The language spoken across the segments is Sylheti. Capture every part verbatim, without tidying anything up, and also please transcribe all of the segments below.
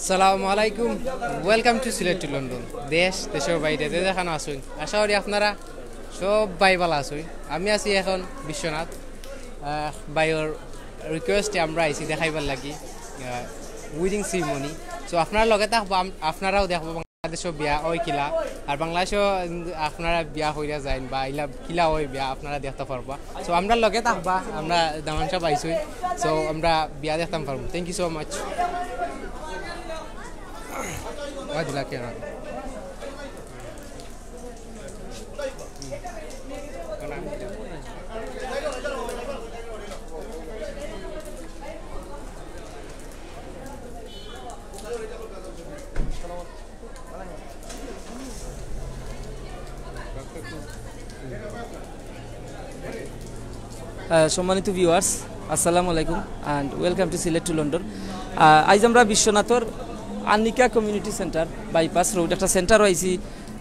আসসালামু আলাইকুম। Welcome to Sylhet to London. দেশ, দেশর বাইরে যে যেখানো আছইন, আশা করি আপনারা সব ভাই ভালা আছইন। আমি আছি এখন বিশ্বনাথ। আহ, ভাইর রিকোয়েস্টে আমরা আইছি দেখাইবার লাগি, আহ, ওয়েডিং সেরিমনি। তো আপনারার লগে থাকবা, আম-, আপনারাও দেখবা বাংলাদেশো বিয়া অয় কিলা, আর বাংলাদেশো, উম, আপনারা বিয়া কইরা যাইন বা ইলা কিলা অয় বিয়া আপনারা দেখতা পারবা। তো আমরার লগে থাকবা, আমরা দামান সাব আইছইন। তো আমরা বিয়া দেখতাম পারমু। Thank you so much. আহ, সম্মানিত ভিউয়ার্স, আসসালামু আলাইকুম and welcome to Sylhet to London. Ah, আইজ আমরা বিশ্বনাথর Anika community centre, bypass road, একটা সেন্টারো আইছি।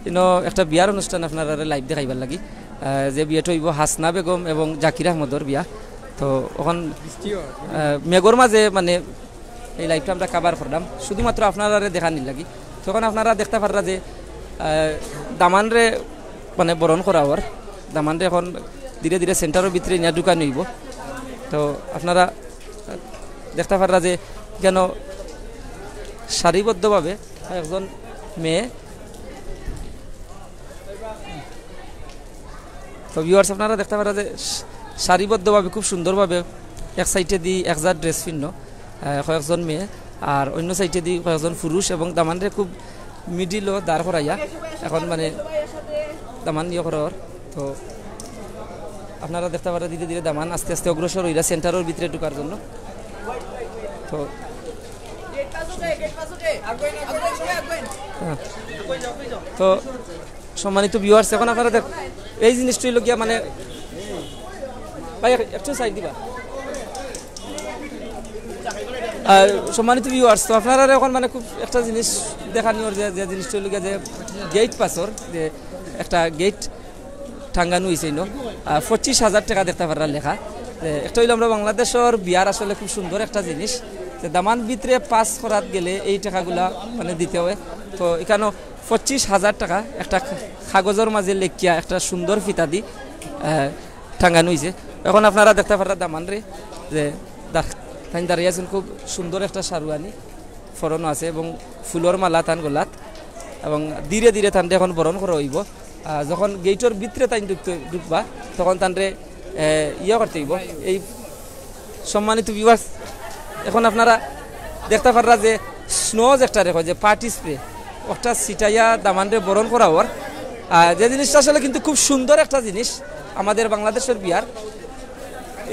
ইনো একটা বিয়ার অনুষ্ঠান আপনারারে লাইভ দেখাইবার লাগি। আহ, যে বিয়াটা অইবো হাসনা বেগম এবং জাকির আহমদর বিয়া। তো অখন, আহ, মেঘর মাঝে মানে এই লাইভটা আমরা কভার করলাম শুধুমাত্র আপনারারে দেখানির লাগি। তখন আপনারা দেখতা পাররা যে, আহ, দামানরে মানে বরণ করা অর, দামানরে এখন ধীরে ধীরে সেন্টারর ভিতরে নিয়া ঢুকানি অইবো। তো আপনারা দেখতা পাররা যে কেন সারিবদ্ধভাবে একজন মেয়ে, তো ভিউয়ার্স আপনারা দেখতা পাররা যে সারিবদ্ধভাবে খুব সুন্দরভাবে এক সাইডেদি এক জাত ড্রেস পিন্দা, আহ, কয়েকজন মেয়ে, আর অন্য সাইডেদি কয়েকজন পুরুষ, এবং দামানরে খুব মিডিলো দাঁড় করাইয়া এখন মানে দামান ইয়ে করা অর। তো আপনারা দেখতা পাররা ধীরে ধীরে দামান আস্তে আস্তে অগ্রসর অইরা সেন্টারর ভিতরে ঢুকার জন্য। তো হ্যাঁ। তো সম্মানিত ভিউয়ার্স, এখন আপনারা দেখ, এই জিনিসটা অইলো গিয়া মানে, ভাই, এক-, একটু সাইড দিবা। আর সম্মানিত ভিউয়ার্স, তো আপনারারে এখন মানে খুব একটা জিনিস দেখানি অর যে, যে জিনিসটা অইলো গিয়া যে গেট পাসর, যে একটা গেট টাঙ্গানো অইছে ইনো, আহ, পঁচিশ হাজার টেকা দেখতা পাররা লেখা। যে একটা অইলো আমরা বাংলাদেশর বিয়ার আসলে খুব সুন্দর একটা জিনিস, যে দামান ভিতরে পাস করাত গেলে এই টেকাগুলা মানে দিতে অয়। তো ইখানো পঁচিশ হাজার টেকা একটা কাগজর মাঝে লেখিয়া একটা সুন্দর ফিতা দি, আহ, টাঙ্গানো অইছে। এখন আপনারা দেখতা পাররা দামানরে যে দা-, তাইন দাঁড়াই আছইন, খুব সুন্দর একটা শারুয়ানি পরনো আছে এবং ফুলর মালা তান গলাত, এবং ধীরে ধীরে তানরে এখন বরণ করা অইবো। আহ, যখন গেটর ভিতরে তাইন ঢুকতে, ঢুকবা, তখন তানরে, এ, ইয়ে করতে অইবো। এই সম্মানিত ভিউয়ার্স, এখন আপনারা দেখতা পাররা যে স্নো যেটারে কয় যে পার্টি স্প্রে, ওটা ছিটাইয়া দামানরে বরণ করা অর। আহ, যে জিনিসটা আসলে কিন্তু খুব সুন্দর একটা জিনিস আমাদের বাংলাদেশর বিয়ার।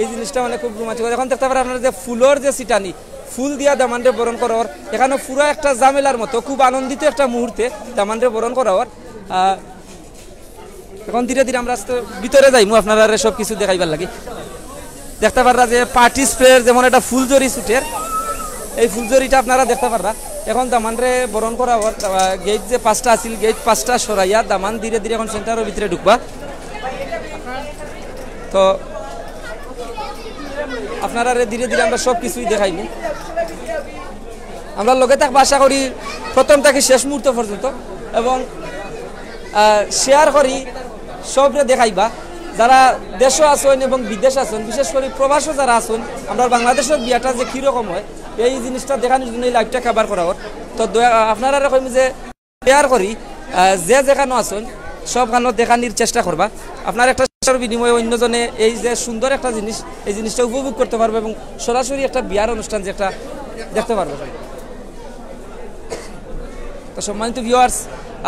এই জিনিসটা মানে খুব রোমাঞ্চকর। এখন দেখতা পাররা আপনারা যে ফুলর যে ছিটানি, ফুল দিয়া দামানরে বরণ করা অর, ইখানো পুরা একটা ঝামেলার মতো খুব আনন্দিত একটা মুহূর্তে দামানরে বরণ করা অর। আহ, এখন ধীরে ধীরে আমরা আস্তে ভিতরে যাইমু আপনারারে সব কিছু দেখাইবার লাগি। দেখতা পাররা যে পার্টি স্প্রের যেমন একটা ফুলঝড়ি ছুটের, এই ফুলঝড়িটা আপনারা দেখতা পাররা। এখন দামানরে বরণ করা অর, আহ, গেট যে পাঁচটা আছিল, গেট পাঁচটা সরাইয়া দামান ধীরে ধীরে এখন সেন্টারর ভিতরে ঢুকবা। তো আপনারারে ধীরে ধীরে আমরা সব কিছুই দেখাইমু। আমরা লগে থাকবা আশা করি প্রথম থাকি শেষ মুহূর্ত পর্যন্ত, এবং, আহ, শেয়ার করি সবরে দেখাইবা। যারা দেশো আছইন এবং বিদেশ আছইন, বিশেষ করি প্রবাসো যারা আছইন, আমরা বাংলাদেশর বিয়াটা যে কীরকম অয়, এই জিনিসটা দেখানির জন্য এই লাইভটা কভার করা অর। তো দয়া, আপনারারে কইমু যে শেয়ার করি, আহ, যে যেখানো আছইন, সবখানো দেখানির চেষ্টা করবা। আপনার একটা শেয়ারর বিনিময়ে অন্যজনে এই যে সুন্দর একটা জিনিস, এই জিনিসটা উপভোগ করতে পারবো এবং সরাসরি একটা বিয়ার অনুষ্ঠান যে একটা দেখতে পারবো। তো সম্মানিত ভিউয়ার্স,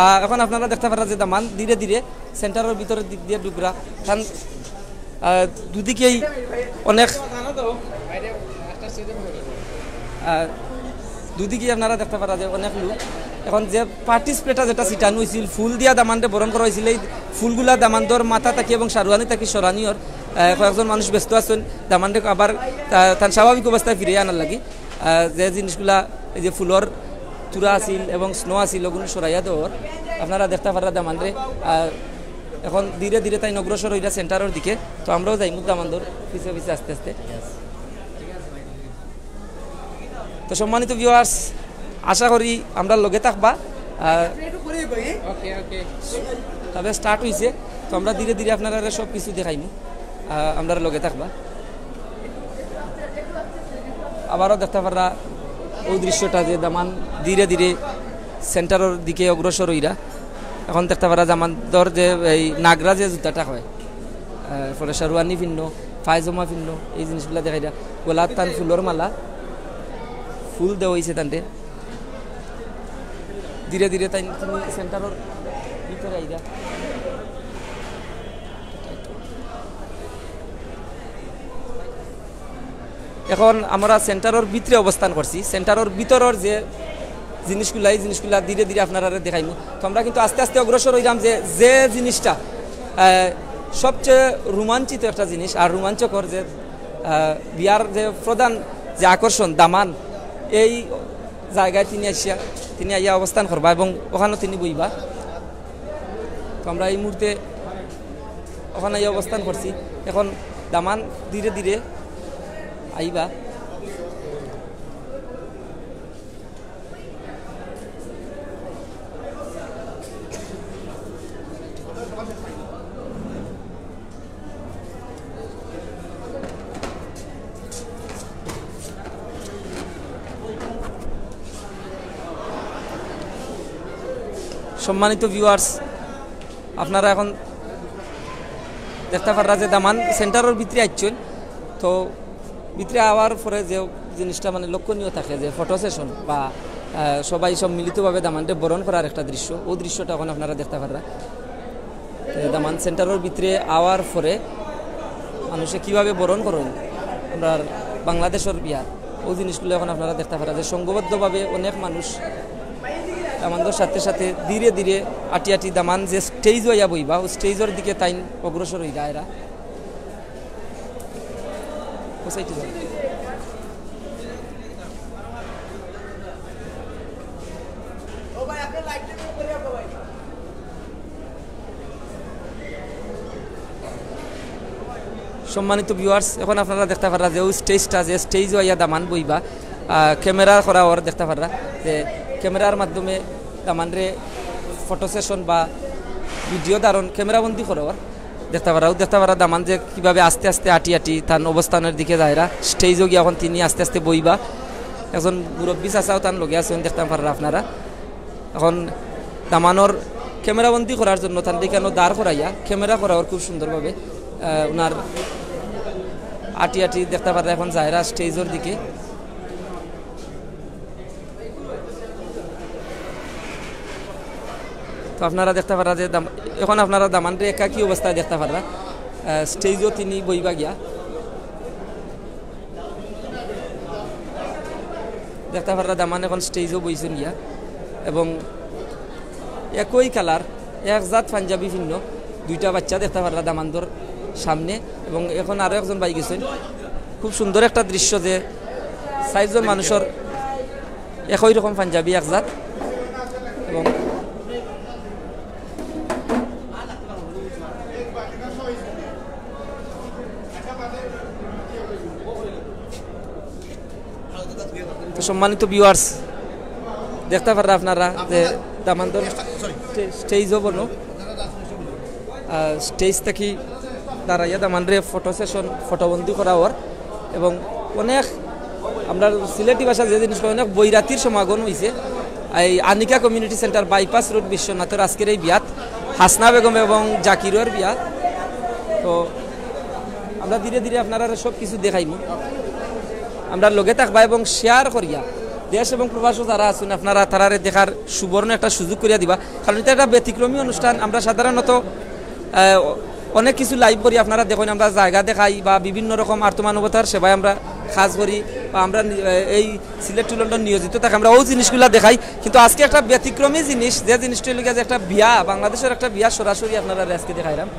আহ, এখন আপনারা দেখতা পাররা যে দামান ধীরে ধীরে সেন্টারর ভিতরের দিক দিয়া ঢুকরা। তান আহ, দুদিকেই অনেক, আহ, দুদিকেই আপনারা দেখতা পাররা যে অনেক লোক। এখন যে পার্টি স্প্রেটা যেটা ছিটানো অইছিল, ফুল দিয়া দামানরে বরণ করা অইছিল, এই ফুলগুলা দামান্দর মাথা থাকি এবং শারুয়ানি থাকি সরানি অর, আহ, কয়েকজন মানুষ ব্যস্ত আছইন দামানরে আবার তা-, তান স্বাভাবিক অবস্থায় ফিরাইয়া আনার লাগি। আহ, যে জিনিসগুলা, এই যে ফুলর তুরা আছিল এবং স্নো আছিল, ওগুলো সরাইয়া দেওয়া অর। আপনারা দেখতা পাররা দামানরে, আহ, এখন ধীরে ধীরে তাইন অগ্রসর অইরা সেন্টারর দিকে। তো আমরাও যাইমু দামান্দর পিছে পিছে আস্তে আস্তে। তো সম্মানিত ভিউয়ার্স, আশা করি আমরার লগে থাকবা। আহ, ওকে, ওকে। তবে স্টার্ট হইছে, তো আমরা ধীরে ধীরে আপনারারে সব কিছু দেখাইমু। আহ, আমরার লগে থাকবা। আবারও দেখতা পাররা অউ দৃশ্যটা যে দামান ধীরে ধীরে সেন্টারর দিকে অগ্রসর অইরা। এখন দেখতা পাররা দামানর যে এই নাগরা যে জুতাটা হয়, আহ, পরে শেরওয়ানি ফিন্নো, পায়জামা ফিন্নো, এই জিনিসগুলা দেখাইরা। গলাত তান ফুলর মালা, ফুল দেওয়া হইছে তানরে। ধীরে ধীরে তাইন সেন্টারর ভিতরে আইরা। এখন আমরা সেন্টারর ভিতরে অবস্থান করছি। সেন্টারর ভিতরর যে জিনিসগুলা, এই জিনিসগুলা ধীরে ধীরে আপনারারে দেখাইমু। তো আমরা কিন্তু আস্তে আস্তে অগ্রসর হইলাম যে, যে জিনিসটা, আহ, সবচেয়ে রোমাঞ্চিত একটা জিনিস আর রোমাঞ্চকর যে, আহ, বিয়ার যে প্রধান যে আকর্ষণ দামান, এই জায়গায় তিনি আসিয়া, তিনি আইয়া অবস্থান করবা এবং ওখানেও তিনি বইবা। তো আমরা এই মুহূর্তে ওখানে আইয়া অবস্থান করছি। এখন দামান ধীরে ধীরে আইবা। সম্মানিত ভিউয়ার্স, আপনারা এখন দেখতা পাররা যে দামান সেন্টারর ভিতরে আইছইন। তো ভিতরে আওয়ার পরে যে জিনিসটা মানে লক্ষণীয় থাকে যে ফটো সেশন বা, আহ, সবাই সম্মিলিতভাবে দামানরে বরণ করার একটা দৃশ্য, অউ দৃশ্যটা এখন আপনারা দেখতা পাররা। তো দামান সেন্টারর ভিতরে আওয়ার পরে মানুষে কিভাবে বরণ করইন আমরার বাংলাদেশর বিয়ার, অউ জিনিসগুলা এখন আপনারা দেখতা পাররা যে সংঘবদ্ধভাবে অনেক মানুষ দামানর সাথে সাথে ধীরে ধীরে আটি আটি দামান যে স্টেজ অইয়া বইবা, অউ স্টেজর দিকে তাইন অগ্রসর অইরা এরা। ও সাইডে যাও। সম্মানিত ভিউয়ার্স, এখন আপনারা দেখতা পাররা যে অউ স্টেজটা, যে স্টেজও আইয়া দামান বইবা, আহ, ক্যামেরা করা অর দেখতা পাররা যে ক্যামেরার মাধ্যমে দামানরে ফটো সেশন বা ভিডিও ধারণ, ক্যামেরাবন্দি করা অর দেখতা পাররা। অউ দেখতা পাররা দামান যে কিভাবে আস্তে আস্তে আটি আটি তান অবস্থানর দিকে যাইরা, স্টেজও গিয়া এখন তিনি আস্তে আস্তে বইবা। একজন মুরব্বী চাচাও তান লগে আছইন দেখতা পাররা আপনারা। এখন দামানর ক্যামেরাবন্দি করার জন্য তানরে কেনো দাঁড় করাইয়া ক্যামেরা করা অর খুব সুন্দরভাবে, আহ, উনার আটি আটি দেখতা পাররা এখন যাইরা স্টেজর দিকে। তো আপনারা দেখতা পাররা যে দাম-, এখন আপনারা দামানরে একাকী অবস্থায় দেখতা পাররা, আহ, স্টেজও তিনি বইবা গিয়া। দেখতা পাররা দামান এখন স্টেজও বইছইন গিয়া এবং একই কালার, এক জাত পাঞ্জাবি ফিন্নো দুইটা বাইচ্চা দেখতা পাররা দামানর সামনে এবং এখন আরও একজন ভাই গেছইন। খুব সুন্দর একটা দৃশ্য যে চাইরজন মানুষর একই রকম পাঞ্জাবি এক জাত এবং তো সম্মানিত ভিউয়ার্স, দেখতা পাররা আপনারা যে দামানর স্টে-, স্টেজও বনো। আহ, স্টেজ থাকি দাঁড়াইয়া দামানরে ফটো সেশন, ফটোবন্দি করা অর এবং অনেক আমরা সিলেটি ভাষা যে জিনিস কই, অনেক বৈরাতির সমাগম হইছে। এই Anika community centre bypass road বিশ্বনাথর আজকের এই বিয়াত হাসনা বেগম এবং জাকিরর বিয়া। তো আমরা ধীরে ধীরে আপনারারে সব কিছু দেখাইমু। আমরার লগে থাকবা এবং শেয়ার করিয়া দেশ এবং প্রবাসও যারা আছইন আপনারা তারারে দেখার সুবর্ণ একটা সুযোগ করিয়া দিবা, কারণ ইটা একটা ব্যতিক্রমী অনুষ্ঠান। আমরা সাধারণত, আহ, অনেক কিছু লাইভ করি, আপনারা দেখইন আমরা জাগা দেখাই বা বিভিন্ন রকম আর্তমানবতার সেবায় আমরা কাজ করি বা আমরা নি-, আহ, এই সিলেট টু লন্ডন নিয়োজিত থাকি, আমরা অউ জিনিসগুলা দেখাই। কিন্তু আজকে একটা ব্যতিক্রমী জিনিস, যে জিনিসটা অইলো গিয়া যে একটা বিয়া, বাংলাদেশর একটা বিয়া সরাসরি আপনারারে আজকে দেখাইরাম।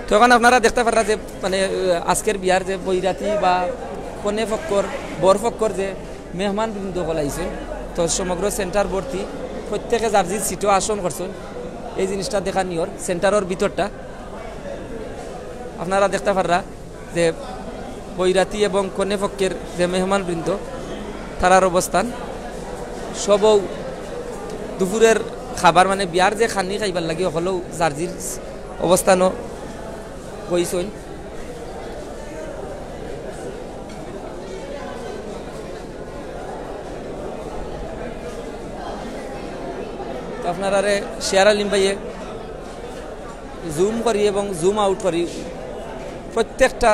তো এখন আপনারা দেখতা পাররা যে মানে, আহ, আজকের বিয়ার যে বৈরাতি বা কনে পক্ষর, বর পক্ষর যে মেহমান বৃন্দ অকল আইছইন, তো সমগ্র সেন্টার ভর্তি, প্রত্যেকে যার যার সিটো আসন করছইন। এই জিনিসটা দেখানিয়র সেন্টারর ভিতরটা আপনারা দেখতা পাররা যে বৈরাতি এবং কনে পক্ষের যে মেহমানবৃন্দ, তারার অবস্থান, সবও দুপুরের খাবার মানে বিয়ার যে খানি খাইবার লাগি হকলেও যার যার অবস্থানও বইছইন। তো আপনারারে শেয়ার আলিম ভাইয়ে জুম করি এবং জুম আউট করি প্রত্যেকটা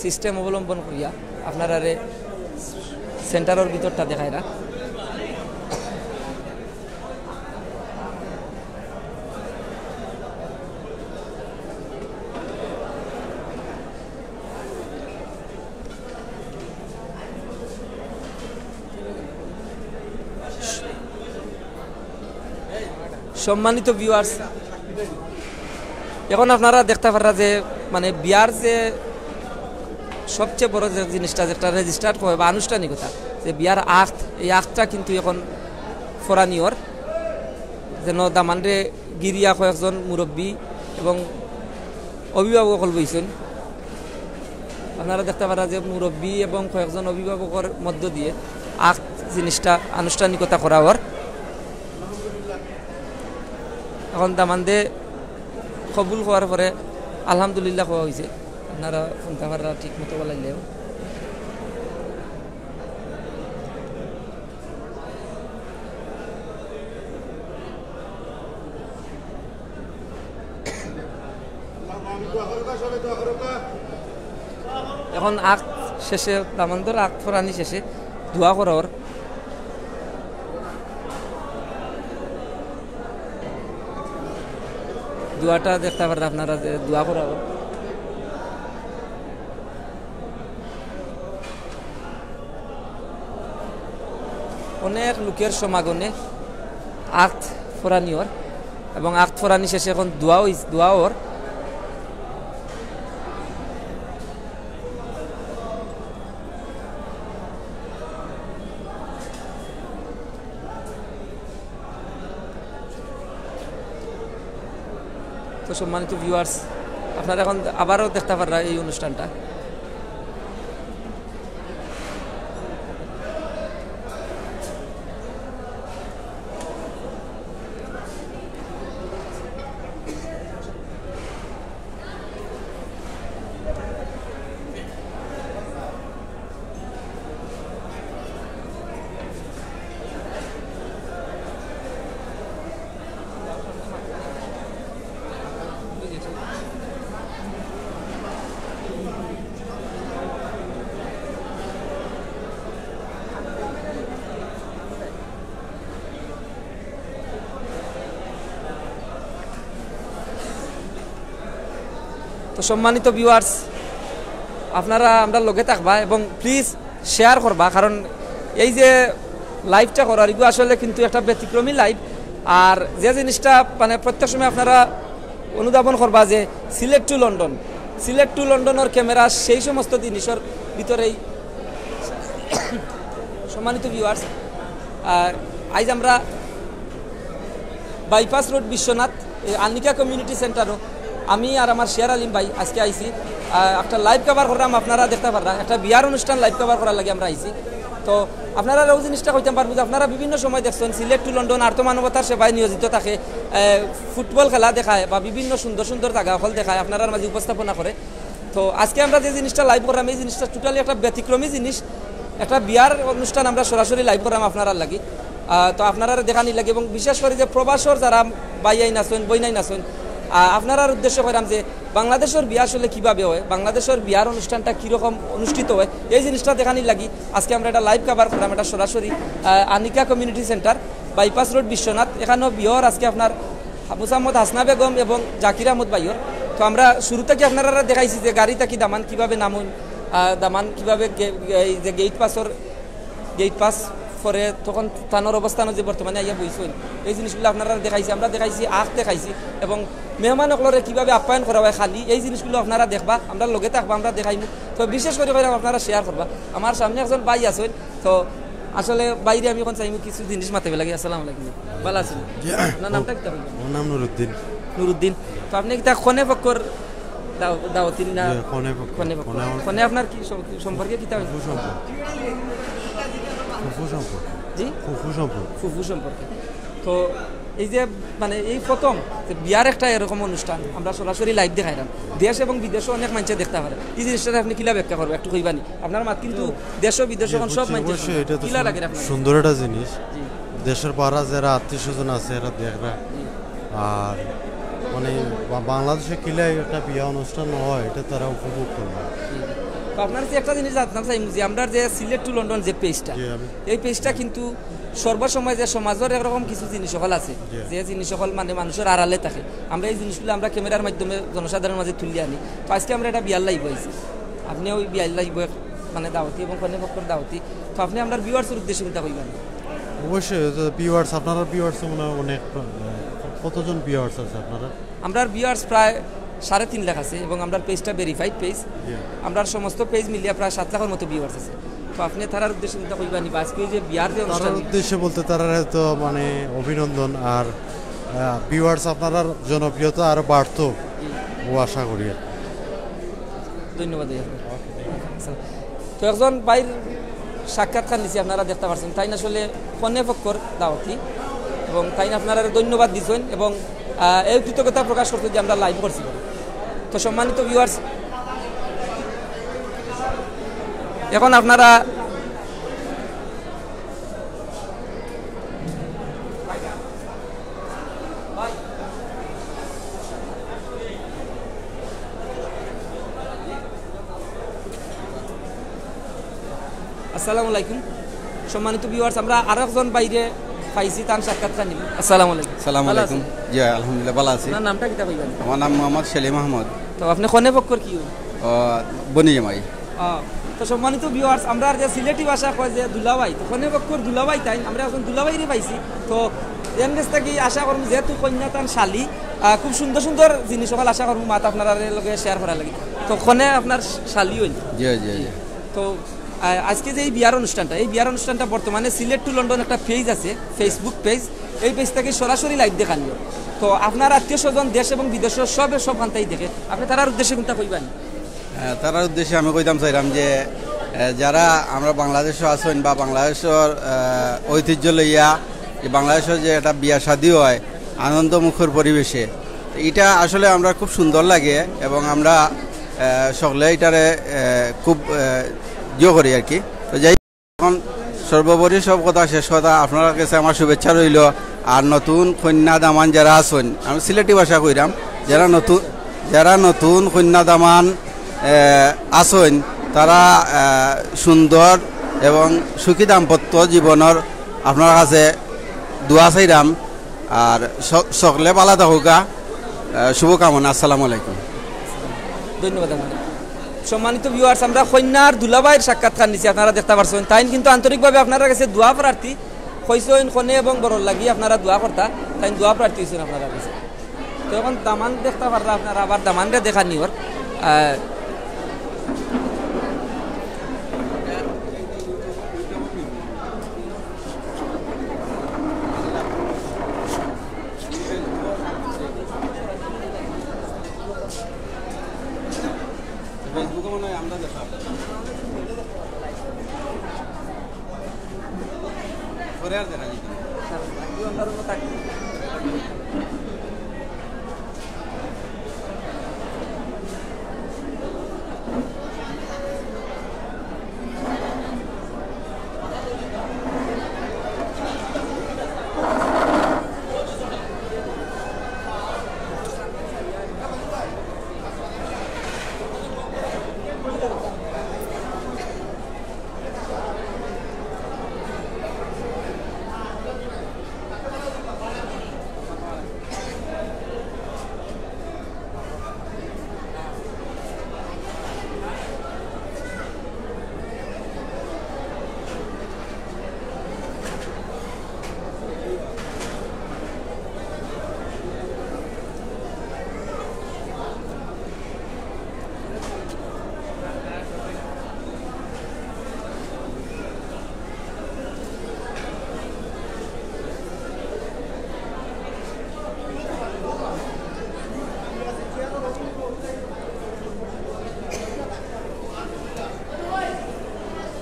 সিস্টেম অবলম্বন করিয়া আপনারারে সেন্টারর ভিতরটা দেখাইরা। সম্মানিত ভিউয়ার্স, এখন আপনারা দেখতা পাররা যে মানে বিয়ার যে সবচেয়ে বড় যে জিনিসটা, যেটা রেজিস্টার্ড হয় বা আনুষ্ঠানিকতা, যে বিয়ার আক্ত, এই আক্তটা কিন্তু এখন ফরানি অর, যেন দামানরে গিরিয়া কয়েকজন মুরব্বি এবং অভিভাবক অকল বইছইন। আপনারা দেখতা পাররা যে মুরব্বি এবং কয়েকজন অভিভাবকর মধ্য দিয়ে আক্ত জিনিসটা আনুষ্ঠানিকতা করা অর। এখন দামান্দে কবুল কওয়ার পরে আলহামদুলিল্লাহ কওয়া অইছে। আপনারা হুনতা পাররা ঠিক মতো বলাইলেও। এখন আক্ত শেষে, দামান্দর আক্ত ফরানি শেষে দোয়া করা অর। দোয়াটা দেখতা পাররা আপনারা যে দোয়া করা অর। অনেক লোকের সমাগমে আক্ত ফরানি অর এবং আক্ত ফরানি শেষে এখন দোয়া অইছ-, দোয়া অর। তো সম্মানিত ভিউয়ার্স, আপনারা এখন আবারও দেখতা পাররা এই অনুষ্ঠানটা। তো সম্মানিত ভিউয়ার্স, আপনারা আমরার লগে থাকবা এবং প্লিজ শেয়ার করবা, কারণ এই যে লাইভটা করার, ইগু আসলে কিন্তু একটা ব্যতিক্রমী লাইভ। আর যে জিনিসটা মানে প্রত্যেক সময় আপনারা অনুধাবন করবা যে সিলেট টু লন্ডন, সিলেট টু লন্ডনর ক্যামেরা, সেই সমস্ত জিনিসর ভিতরেই সম্মানিত ভিউয়ার্স, আহ, আইজ আমরা বাইপাস রোড বিশ্বনাথ, এই আনিকা কমিউনিটি সেন্টারও আমি আর আমার শেয়ার আলিম ভাই আজকে আইছি। আহ, একটা লাইভ কভার করলাম, আপনারা দেখতা পাররা, একটা বিয়ার অনুষ্ঠান লাইভ কভার করার লাগি আমরা আইছি। তো আপনারা অউ জিনিসটা কইতাম পারবো যে আপনারা বিভিন্ন সময় দেখছেন সিলেট টু লন্ডন আর্ত মানবতার সেবায় নিয়োজিত থাকে, আহ, ফুটবল খেলা দেখায় বা বিভিন্ন সুন্দর সুন্দর জাগা অকল দেখায়, আপনারার মাঝে উপস্থাপনা করে। তো আজকে আমরা যে জিনিসটা লাইভ করলাম, এই জিনিসটা টোটালি একটা ব্যতিক্রমী জিনিস। একটা বিয়ার অনুষ্ঠান আমরা সরাসরি লাইভ করলাম আপনারার লাগি। আহ, তো আপনারারে দেখানির লাগি এবং বিশেষ করি যে প্রবাসর যারা ভাইয়াইন আছইন, বইনাইন আছইন, আহ, আপনারার উদ্দেশ্যে কইরাম যে বাংলাদেশর বিয়া আসলে কিভাবে হয়, বাংলাদেশর বিয়ার অনুষ্ঠানটা কিরকম অনুষ্ঠিত হয়, এই জিনিসটা দেখানির লাগি আজকে আমরা একটা লাইভ কভার করলাম, এটা সরাসরি, ah, Anika community centre, bypass road Bishwanath. এখানেও বিয়ার আজকে আপনার মুসাম্মদ হাসনা বেগম এবং জাকির আহমদ ভাইয়র। তো আমরা শুরু থাকি আপনারারে দেখাইছি যে গাড়ি থাকি দামান কিভাবে নামইন, আহ, দামান কিভাবে গে-, এই যে গেট পাসর, গেট পাস পরে তখন তানর অবস্থানও যে বর্তমানে আইয়া বইছইন, এই জিনিসগুলো আপনারারে দেখাইছি। আমরা দেখাইছি, আখ দেখাইছি এবং মেহমান অকলরে কিভাবে আপ্যায়ন করা হয় খালি, এই জিনিসগুলো আপনারা দেখবা, আমরার লগে থাকবা, আমরা দেখাইমু। তো বিশেষ করি কইরাম আপনারা শেয়ার করবা। আমার সামনে একজন ভাই আছইন, তো আসলে ভাইরে আমি এখন চাইমু কিছু জিনিস মাতাইবার লাগি। আসসালামু আলাইকুম। ভালা আছইন? জি। আপনার নামটা কিতা বলবেন? আমার নাম নুরুদ্দিন। নুরুদ্দিন। তো আপনি কিতা কনে পক্ষর দাও- দাওয়াতি না? জি, কনে পক্ষ। কনে পক্ষ। কনে আমার কনে আপনার কি সম-, কি সম্পর্কে কিতা অইন? ফুফু সম্পর্ক। ফুফু সম্পর্ক। জি? ফুফু সম্পর্ক। ফুফু সম্পর্কে। তো এই যে মানে এই প্রথম যে বিয়ার একটা এরকম অনুষ্ঠান আমরা সরাসরি live দেখাইলাম, দেশ এবং বিদেশো অনেক মানষে দেখতা পারে, এই জিনিসটারে আপনে কিলা ব্যাখ্যা করবা একটু কইবা নি? আপনার মাত কিন্তু দেশ ও বিদেশ জি, এখন সব বুঝছি, মানষে অবশ্যই, শুনে। এটা তো কিলা সুন-, লাগে আপনার? সুন্দর একটা জিনিস। জি। দেশের পাড়া যারা আত্মীয় স্বজন আছে, এরা দেখরা। জি। আর মানে বা-, বাংলাদেশে কিলা একটা বিয়া অনুষ্ঠান হয়, এটা তারা উপভোগ করবে। জি। তো আপনার কাছে একটা জিনিস জানতাম চাই যে আমরা যে সিলেট to লন্ডন যে পেজটা, জি, আমি এই পেজটা কিন্তু সর্বসময় যে সমাজের একরকম কিছু জিনিস সকল আছে, জি। যে জিনিস সকল মানে মানুষের আড়ালে থাকে, আমরা এই জিনিসগুলো আমরা ক্যামেরার মাধ্যমে জনসাধারণের মাঝে তুলি আনি। তো আজকে আমরা এটা বিয়ার live অইছে, আপনি ওই বিয়ার live মানে দাওয়াতি এবং কনে পক্ষর দাওয়াতি। তো আপনি আমরা ভিউয়ার্সের উদ্দেশ্যে কিতা কইবেন? অবশ্যই, ভিউয়ার্স, আপনারা ভিউয়ার্স মনে হয় অনেক, আহ, কতজন ভিউয়ার্স আছে আপনারা? আমরার ভিউয়ার্স প্রায় সাড়ে তিন লাখ আছে এবং আমরার পেজটা ভেরিফাইড পেজ। জি। আমরার সমস্ত পেজ মিলিয়া প্রায় সাত লাখের মতো ভিউয়ার্স আছে। তো আপনি তারার উদ্দেশ্যে কিতা কইবা নি বা আজকে এই যে বিয়ার যে তারার অনুষ্ঠান? উদ্দেশ্যে বলতে তারার তো মানে অভিনন্দন, আর, আহ, ভিউয়ার্স আপনারার জনপ্রিয়তা আরো বাড়তো, ও আশা করি আর কি। ধন্যবাদ ভাই আপনার। তো একজন ভাইর সাক্ষাৎকার নিছি, আপনারা দেখতা পারছেন, তাইন আসলে কনে পক্ষর দাওয়াতি এবং তাইন আপনারারে ধন্যবাদ দিছইন এবং, আহ, এই কৃতজ্ঞতা প্রকাশ করতে যে আমরা live করছি। তো সম্মানিত ভিউয়ার্স, এখন আপনারা আসসালামু আলাইকুম। সম্মানিত ভিউয়ার্স, আমরা আরো একজন ভাইরে পাইছি, তান সাক্ষাৎকার নিব। আসসালামু আলাইকুম। আসসালামু ভালা আলাইকুম। আছেন? জি, আলহামদুলিল্লাহ, ভালা আছি। আপনার নামটা কিতা কইবেন? আমার নাম মোহাম্মদ সেলিম আহমদ। তো আপনি কনে পক্ষর কি অইন? আহ, বনি জামাই। আহ, তো সম্মানিত ভিউয়ার্স, আমরা আর যে সিলেটি ভাষা কয় যে দুলাভাই, তো কনে পক্ষর দুলাভাই তাইন, আমরা একজন দুলাভাইরে পাইছি। তো এন গেছ থাকি আশা করমু যেহেতু কইন্যা তান শালি, আহ, খুব সুন্দর সুন্দর জিনিস সকল আশা করমু মাত আপনারার লগে শেয়ার করার লাগি। তো কনে আপনার শালি অইন? জি, জি, জি। তো, আহ, আজকে যে এই বিয়ার অনুষ্ঠানটা, এই বিয়ার অনুষ্ঠানটা বর্তমানে সিলেট to লন্ডন একটা পেজ আছে, Facebook পেজ, এই পেজ থাকি সরাসরি live দেখানি অয়। তো আপনার আত্মীয় স্বজন দেশ এবং বিদেশর সবে সবখানতাই দেখে, আপনি তারার উদ্দেশ্যে কিতা কইবা নি? আহ, তারার উদ্দেশ্যে আমি কইতাম চাইরাম যে, আহ, যারা আমরা বাংলাদেশো আছইন বা বাংলাদেশর, আহ, ঐতিহ্য লইয়া যে বাংলাদেশর যে একটা বিয়া শাদী হয় আনন্দমুখর পরিবেশে, ইটা আসলে আমরার খুব সুন্দর লাগে এবং আমরা, আহ, সকলে ইটারে, আহ, খুব, আহ, ইয়ে করি আর কি। তো যাই এখন সর্বোপরি সব কথা শেষ কথা, আপনারার কাছে আমার শুভেচ্ছা রইল। আর নতুন কইন্যা দামান যারা আছইন, আমি সিলেটি ভাষা কইরাম, যারা নতুন, যারা নতুন কইন্যা দামান, এ, আছইন, তারা, এ, সুন্দর এবং সুখী দাম্পত্য জীবনর আপনারার কাছে দোয়া চাইরাম। আর স-, সকলে ভালা থাকউক্কা, এ, শুভকামনা। আসসালামু আলাইকুম। ধন্যবাদ আপনারে। সম্মানিত ভিউয়ার্স, আমরা কইন্যার দুলাভাইর সাক্ষাৎকার নিছি, আপনারা দেখতা পারছইন। তাইন কিন্তু আন্তরিকভাবে আপনারার কাছে দোয়া প্রার্থী, কইছইন কনে এবং বরর লাগি আপনারা দোয়া করতা, তাইন দোয়া প্রার্থী অইছইন আপনারার কাছে। তো এখন দামান দেখতা পাররা আপনারা, আবার দামানরে দেখানি অর। আহ,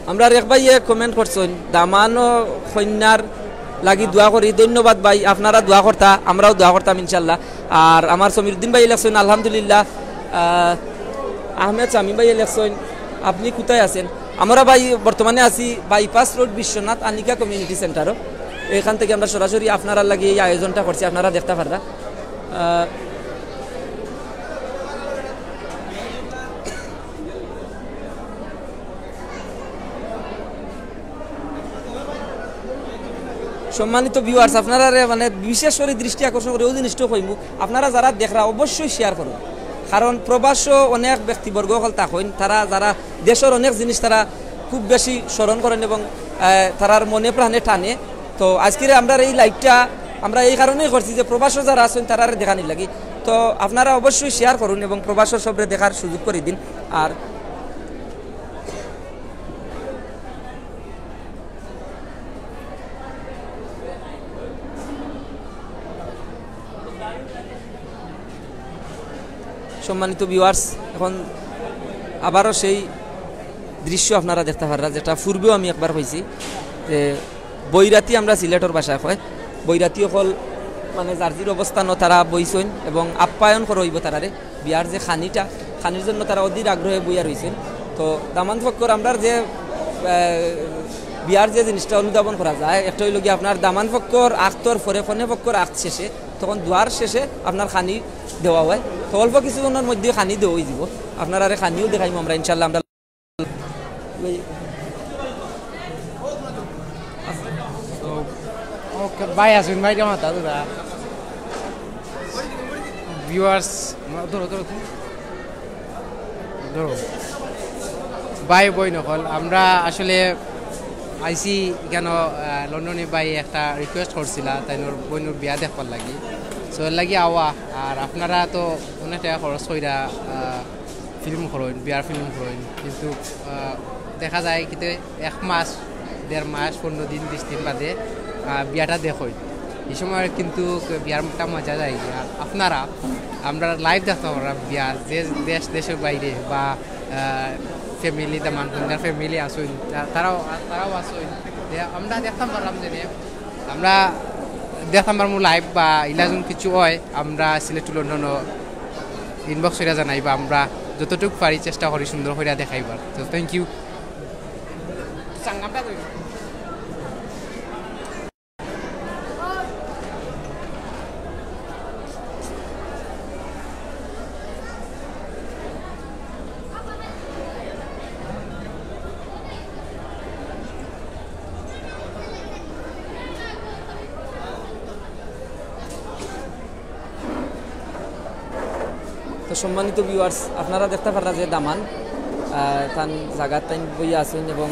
আমরার এক ভাইয়ে comment করছইন, "দামান ও কইন্যার লাগি দোয়া করি।" ধন্যবাদ ভাই, আপনারা দোয়া করতা, আমরাও দোয়া করতাম ইনশাল্লাহ। আর আমার সমীরুদ্দিন ভাইয়ে লেখছইন, "আলহামদুলিল্লাহ।" আহ, আহমেদ শামীম ভাইয়ে লেখছইন, "আপনি কোথায় আছেন?" আমরা ভাই বর্তমানে আছি বাইপাস রোড বিশ্বনাথ আনিকা কমিউনিটি সেন্টারও। এখান থেকে আমরা সরাসরি আপনারার লাগি এই আয়োজনটা করছি, আপনারা দেখতা পাররা। আহ, সম্মানিত viewers, আপনারারে মানে বিশেষ করি দৃষ্টি আকর্ষণ করি অউ জিনিসটা কইমু, আপনারা যারা দেখরা অবশ্যই share করুন, কারণ প্রবাসও অনেক ব্যক্তিবর্গ অকল থাকইন, তারা যারা দেশর অনেক জিনিস তারা খুব বেশি স্মরণ করইন এবং, আহ, তারার মনে প্রাণে টানে। তো আজকের আমরার এই liveটা আমরা এই কারণেই করছি যে প্রবাসও যারা আছইন তারারে দেখানির লাগি। তো আপনারা অবশ্যই share করুন এবং প্রবাসও সবরে দেখার সুযোগ করি দিন। আর সম্মানিত viewers, এখন আবারও সেই দৃশ্য আপনারা দেখতা পাররা, যেটা পূর্বেও আমি একবার কইছি যে বৈরাতি আমরা সিলেটর ভাষায় কয়, বৈরাতি অকল মানে যার যির অবস্থানও তারা বইছইন এবং আপ্যায়ন করা অইবো তারারে। বিয়ার যে খানিটা, খানির জন্য তারা অধীর আগ্রহে বইয়া রইছইন। তো দামান পক্ষর আমরার যে, আহ, বিয়ার যে জিনিসটা অনুধাবন করা যায়, একটা অইলো গিয়া আপনার দামান পক্ষর আখতর পরে কনে পক্ষর আখ শেষে, তখন দোয়ার শেষে আপনার খানি দেওয়া হয়। তো অল্প কিছুজনর মধ্যে খানি দেওয়া অইযিবো, আপনারারে খানিও দেখাইমু আমরা ইনশাল্লাহ। আমরা তো, ওকে, ভাই আছইন, ভাই, কেমন আছো তোরা? Viewers, ধরো, ধরো, ধরো। ধরো। ভাই বইন অকল, আমরা আসলে আইছি কেন, আহ, লন্ডনে ভাই একটা request করছিলা, তাইনর বইনর বিয়া দেখবার লাগি। So, এর লাগি আওয়া, আর আপনারা তো অনেক টাকা খরচ কইরা, আহ, film করইন, বিয়ার film করইন, কিন্তু, আহ, দেখা যায় কিতে এক মাস, দেড় মাস, পনেরো দিন, বিশ দিন বাদে, আহ, বিয়াটা দেখইন। এই সময় কিন্তু বিয়ার একটা মজা যায়। আর আপনারা, আমরা live দেখতা পাররা বিয়া, যে দেশ, দেশর বাইরে বা, আহ, family, দামান কইন্যার family আছইন, তা-, তারাও, তারাও আছইন। যে আমরা দেখতাম পারলাম যে নে, আমরা দেখতাম পারমু live বা ইলা যুদি কিছু হয়, আমরা সিলেট to লন্ডনও inbox করিয়া জানাইবা, আমরা যতটুক পারি চেষ্টা করি সুন্দর করিয়া দেখাইবার। তো thank you। তো সম্মানিত viewers, আপনারা দেখতা পাররা যে দামান, আহ, তান জাগাত তাইন বইয়া আছইন এবং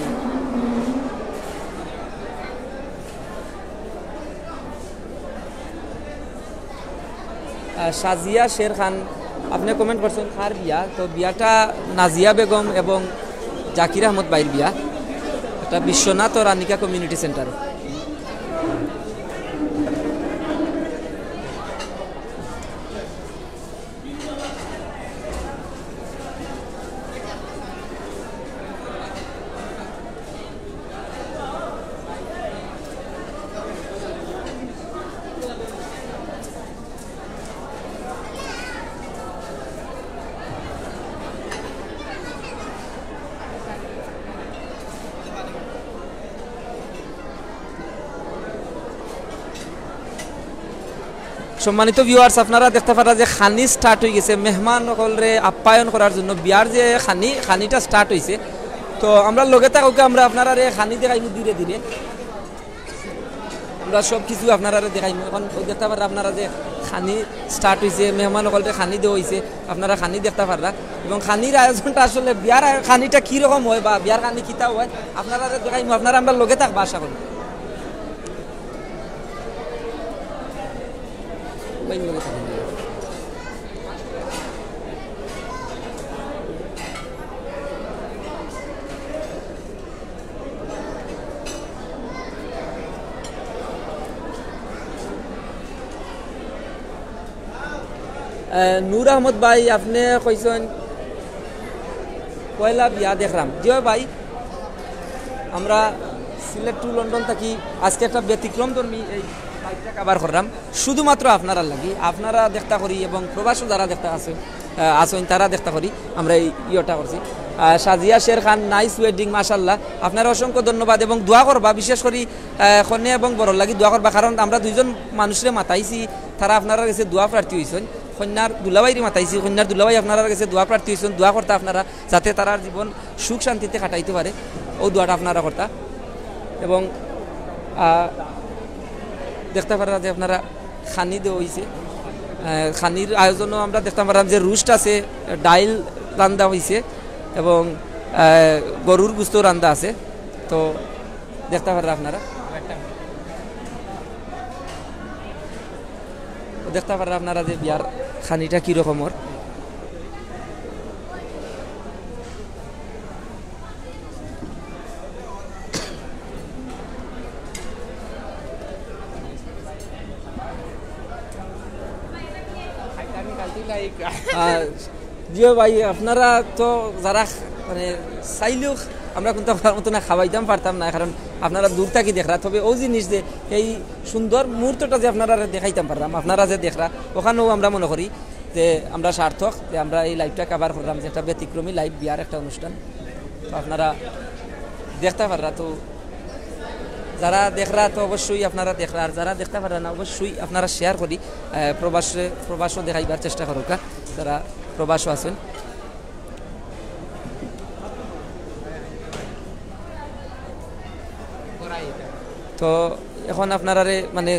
আহ, শাজিয়া শের খান, আপনে comment করছইন কার বিয়া? তো বিয়াটা নাজিয়া বেগম এবং জাকির আহমদ ভাইর বিয়া, এটা বিশ্বনাথ ও রানিকা কমিউনিটি সেন্টার। সম্মানিত viewers, আপনারা দেখতা পাররা যে খানি start অই গেছে, মেহমান অকলরে আপ্যায়ন করার জন্য বিয়ার যে খানি, খানিটা start অইছে। তো আমরা লগে থাকউক্কা, আমরা আপনারারে খানি দেখাইমু ধীরে ধীরে। আমরা সব কিছু আপনারারে দেখাইমু। এখন অউ দেখতা পাররা আপনারা যে খানি start অইছে, মেহমান অকলরে খানি দেওয়া অইছে, আপনারা খানি দেখতা পাররা। এবং খানির আয়োজনটা আসলে বিয়ার আয়-, খানিটা কি রকম হয় বা বিয়ার খানি কিতা হয়, আপনারারে দেখাইমু। আপনারা আমরার লগে থাকবা আশা করি। আহ, নূর আহমদ ভাই, আপনে কইছইন পয়লা বিয়া দেখরাম। জি অয় ভাই, আমরা সিলেট টু লন্ডন থাকি আজকে একটা ব্যতিক্রম ধর্মী এই লাইভটা কভার করলাম, শুধুমাত্র আপনারার লাগি। আপনারা দেখতা করি এবং প্রবাসও যারা দেখতা আছে, আহ, আছইন, তারা দেখতা করি আমরা এই ইয়েটা করছি। আহ, সাজিয়া শের খান, নাইস ওয়েডিং, মাশাল্লাহ। আপনারা অসংখ্য ধন্যবাদ এবং দোয়া করবা, বিশেষ করি, আহ, কনে এবং বরর লাগি দোয়া করবা, কারণ আমরা দুইজন মানুষরে মাতাইছি, তারা আপনারার গেছে দোয়া প্রার্থী হইছইন। কন্যার দুলাভাইরে মাতাইছি, কন্যার দুলাভাই আপনারার গেছে দোয়া প্রার্থী হইছইন, দোয়া করতা আপনারা, যাতে তারার জীবন সুখ শান্তিতে কাটাইতে পারে, ও দোয়াটা আপনারা করতা। এবং, আহ, দেখতা পাররা যে আপনারা খানি দেওয়া হইছে। আহ, খানির আয়োজনও আমরা দেখতাম পারলাম যে রোস্ট আছে, ডাইল রান্দা হইছে এবং, আহ, গরুর গোস্ত রান্দা আছে। তো দেখতা পাররা আপনারা। তো দেখতা পাররা আপনারা যে বিয়ার খানিটা কি রকমর। আহ, জি ভাই, আপনারা তো যারা মানে চাইলেও আমরা কিন্তু আপনার মতো না খাওয়াইতাম পারতাম না, কারণ আপনারা দূর থাকি দেখরা। তবে ও জিনিস যে এই সুন্দর মুহূর্তটা যে আপনারা দেখাইতাম পারলাম, আপনারা যে দেখরা, ওখানেও আমরা মনে করি যে আমরা সার্থক, যে আমরা এই লাইভটা কভার করলাম, যে একটা ব্যতিক্রমী লাইভ বিয়ার একটা অনুষ্ঠান। তো আপনারা দেখতা পাররা, তো যারা দেখরা তো অবশ্যই আপনারা দেখরা, আর যারা দেখতা পাররা না অবশ্যই আপনারা শেয়ার করি, আহ, প্রবাসে, প্রবাসও দেখাইবার চেষ্টা করুকা, যারা প্রবাসও আছেন। তো এখন আপনারারে মানে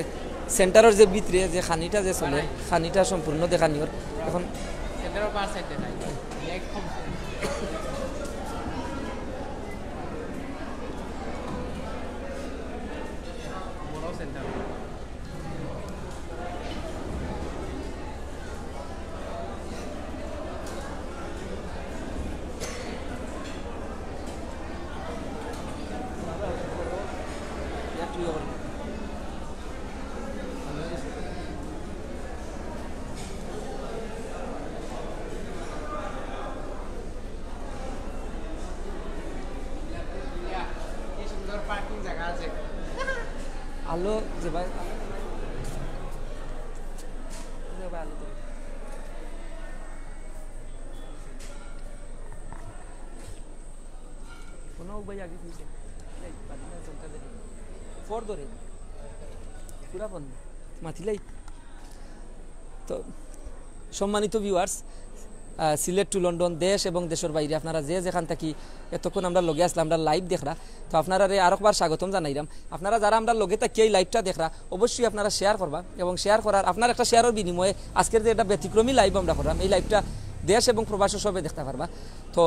সেন্টারর যে ভিতরে যে খানিটা যে চলে, খানিটা সম্পূর্ণ দেখানি ওর। এখন সেন্টারর পার সাইড দেখাই। বড় সেন্টার। কি সুন্দর পার্কিং জায়গা আছে। আলো যে ভাই, আলো তো। কোনো উপায় আগে খুলছে। এই, বাড়ি না, সেন্টার দেখে। ফোর ধরে। পুরা বন্ধ। মাতিলাই। তো, সম্মানিত ভিউয়ার্স, আহ, সিলেট টু লন্ডন, দেশ এবং দেশের বাইরে আপনারা যে যেখান থাকি এতক্ষণ আমরা লগে আসলাম, আমরা লাইভ দেখরা, তো আপনারারে আরোকবার স্বাগতম জানাইলাম। আপনারা যারা আমরা লগে থাকি এই লাইভটা দেখরা, অবশ্যই আপনারা শেয়ার করবা এবং শেয়ার করার, আপনার একটা শেয়ারের বিনিময়ে আজকের যে একটা ব্যতিক্রমী লাইভ আমরা করলাম, এই লাইভটা দেশ এবং প্রবাসে সবে দেখতে পারবা। তো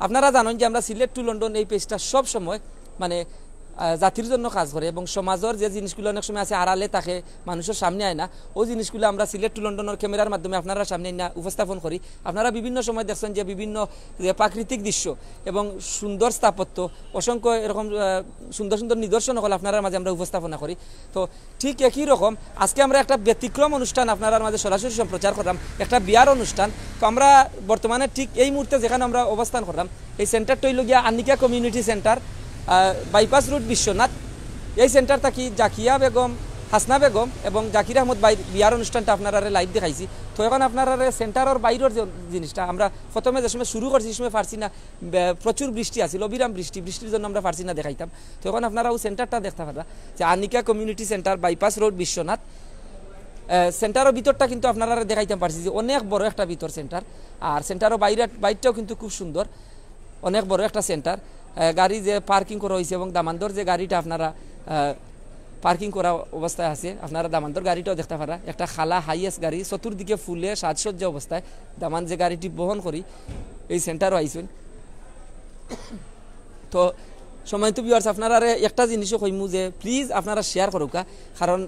আপনারা জানেন যে আমরা সিলেট টু লন্ডন এই পেজটা সব সময় মানে, আহ, জাতির জন্য কাজ করে এবং সমাজের যে জিনিসগুলো অনেক সময় আছে আড়ালে থাকে, মানুষের সামনে আয় না, ওই জিনিসগুলো আমরা সিলেট টু লন্ডনের ক্যামেরার মাধ্যমে আপনারা সামনে না উপস্থাপন করি। আপনারা বিভিন্ন সময় দেখছেন যে বিভিন্ন যে প্রাকৃতিক দৃশ্য এবং সুন্দর স্থাপত্য, অসংখ্য এরকম, আহ, সুন্দর সুন্দর নিদর্শন হল আপনারার মাঝে আমরা উপস্থাপনা করি। তো ঠিক একই রকম আজকে আমরা একটা ব্যতিক্রম অনুষ্ঠান আপনারার মাঝে সরাসরি সম্প্রচার করলাম, একটা বিয়ার অনুষ্ঠান। তো আমরা বর্তমানে ঠিক এই মুহূর্তে যেখানে আমরা অবস্থান করলাম, এই সেন্টারটা হইল গিয়া আনিকা কমিউনিটি সেন্টার, আহ, বাইপাস রোড বিশ্বনাথ। এই সেন্টার থাকি জাকিয়া বেগম, হাসনা বেগম এবং জাকির আহমদ ভাইর বিয়ার অনুষ্ঠানটা আপনারারে লাইভ দেখাইছি। তো এখন আপনারারে সেন্টারর বাইরের যে জিনিসটা আমরা প্রথমে যে সময় শুরু করছি, সে সময় পারছি না, বে-, প্রচুর বৃষ্টি আছিল, অবিরাম বৃষ্টি, বৃষ্টির জন্য আমরা পারছি না দেখাইতাম। তো এখন আপনারা ওই সেন্টারটা দেখতে পারবা যে Anika community centre, bypass road Bishwanath. Ah, সেন্টারর ভিতরটা কিন্তু আপনারারে দেখাইতাম পারছি যে অনেক বড় একটা ভিতর সেন্টার, আর সেন্টারর বাইরে, বাইরটাও কিন্তু খুব সুন্দর, অনেক বড় একটা সেন্টার। আহ, গাড়ি যে পার্কিং করা হয়েছে এবং দামান্দর যে গাড়িটা আপনারা, আহ, পার্কিং করা অবস্থায় আছে, আপনারা দামান্দর গাড়িটাও দেখতে পারা, একটা খালা হাইয়েস্ট গাড়ি, চতুর্দিকে ফুলে সাজসজ্জা অবস্থায় দামান যে গাড়িটি বহন করি এই সেন্টারও আইসুন। তো সম্মানিত ভিউয়ার্স, আপনারারে একটা জিনিসও কইমু যে প্লিজ আপনারা শেয়ার করুকা, কারণ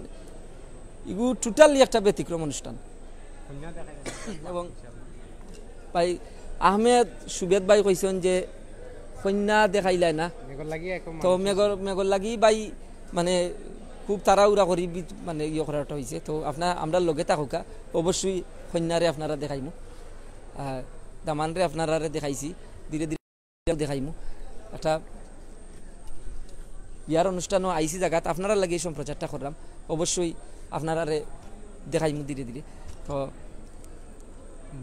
ইগু টোটালি একটা ব্যতিক্রম অনুষ্ঠান। এবং ভাই আহমেদ সুবেদ ভাই কইছেন যে কন্যা দেখাইলায় না, মেঘর লাগি এখন তো মানুষ মেঘর, মেঘর লাগি ভাই মানে খুব তাড়াহুড়া করি বি-, মানে ইয়ে করাটা হয়েছে। তো আপনার, আমরা লগে থাকুকা, অবশ্যই কন্যারে আপনারা দেখাইমু, আহ, দামানরে আপনারারে দেখাইছি, ধীরে ধীরে দেখাইমু। একটা বিয়ার অনুষ্ঠানও আইছি জাগাত, আপনারার লাগি এই সম্প্রচারটা করলাম। অবশ্যই আপনারারে দেখাইমু ধীরে ধীরে। তো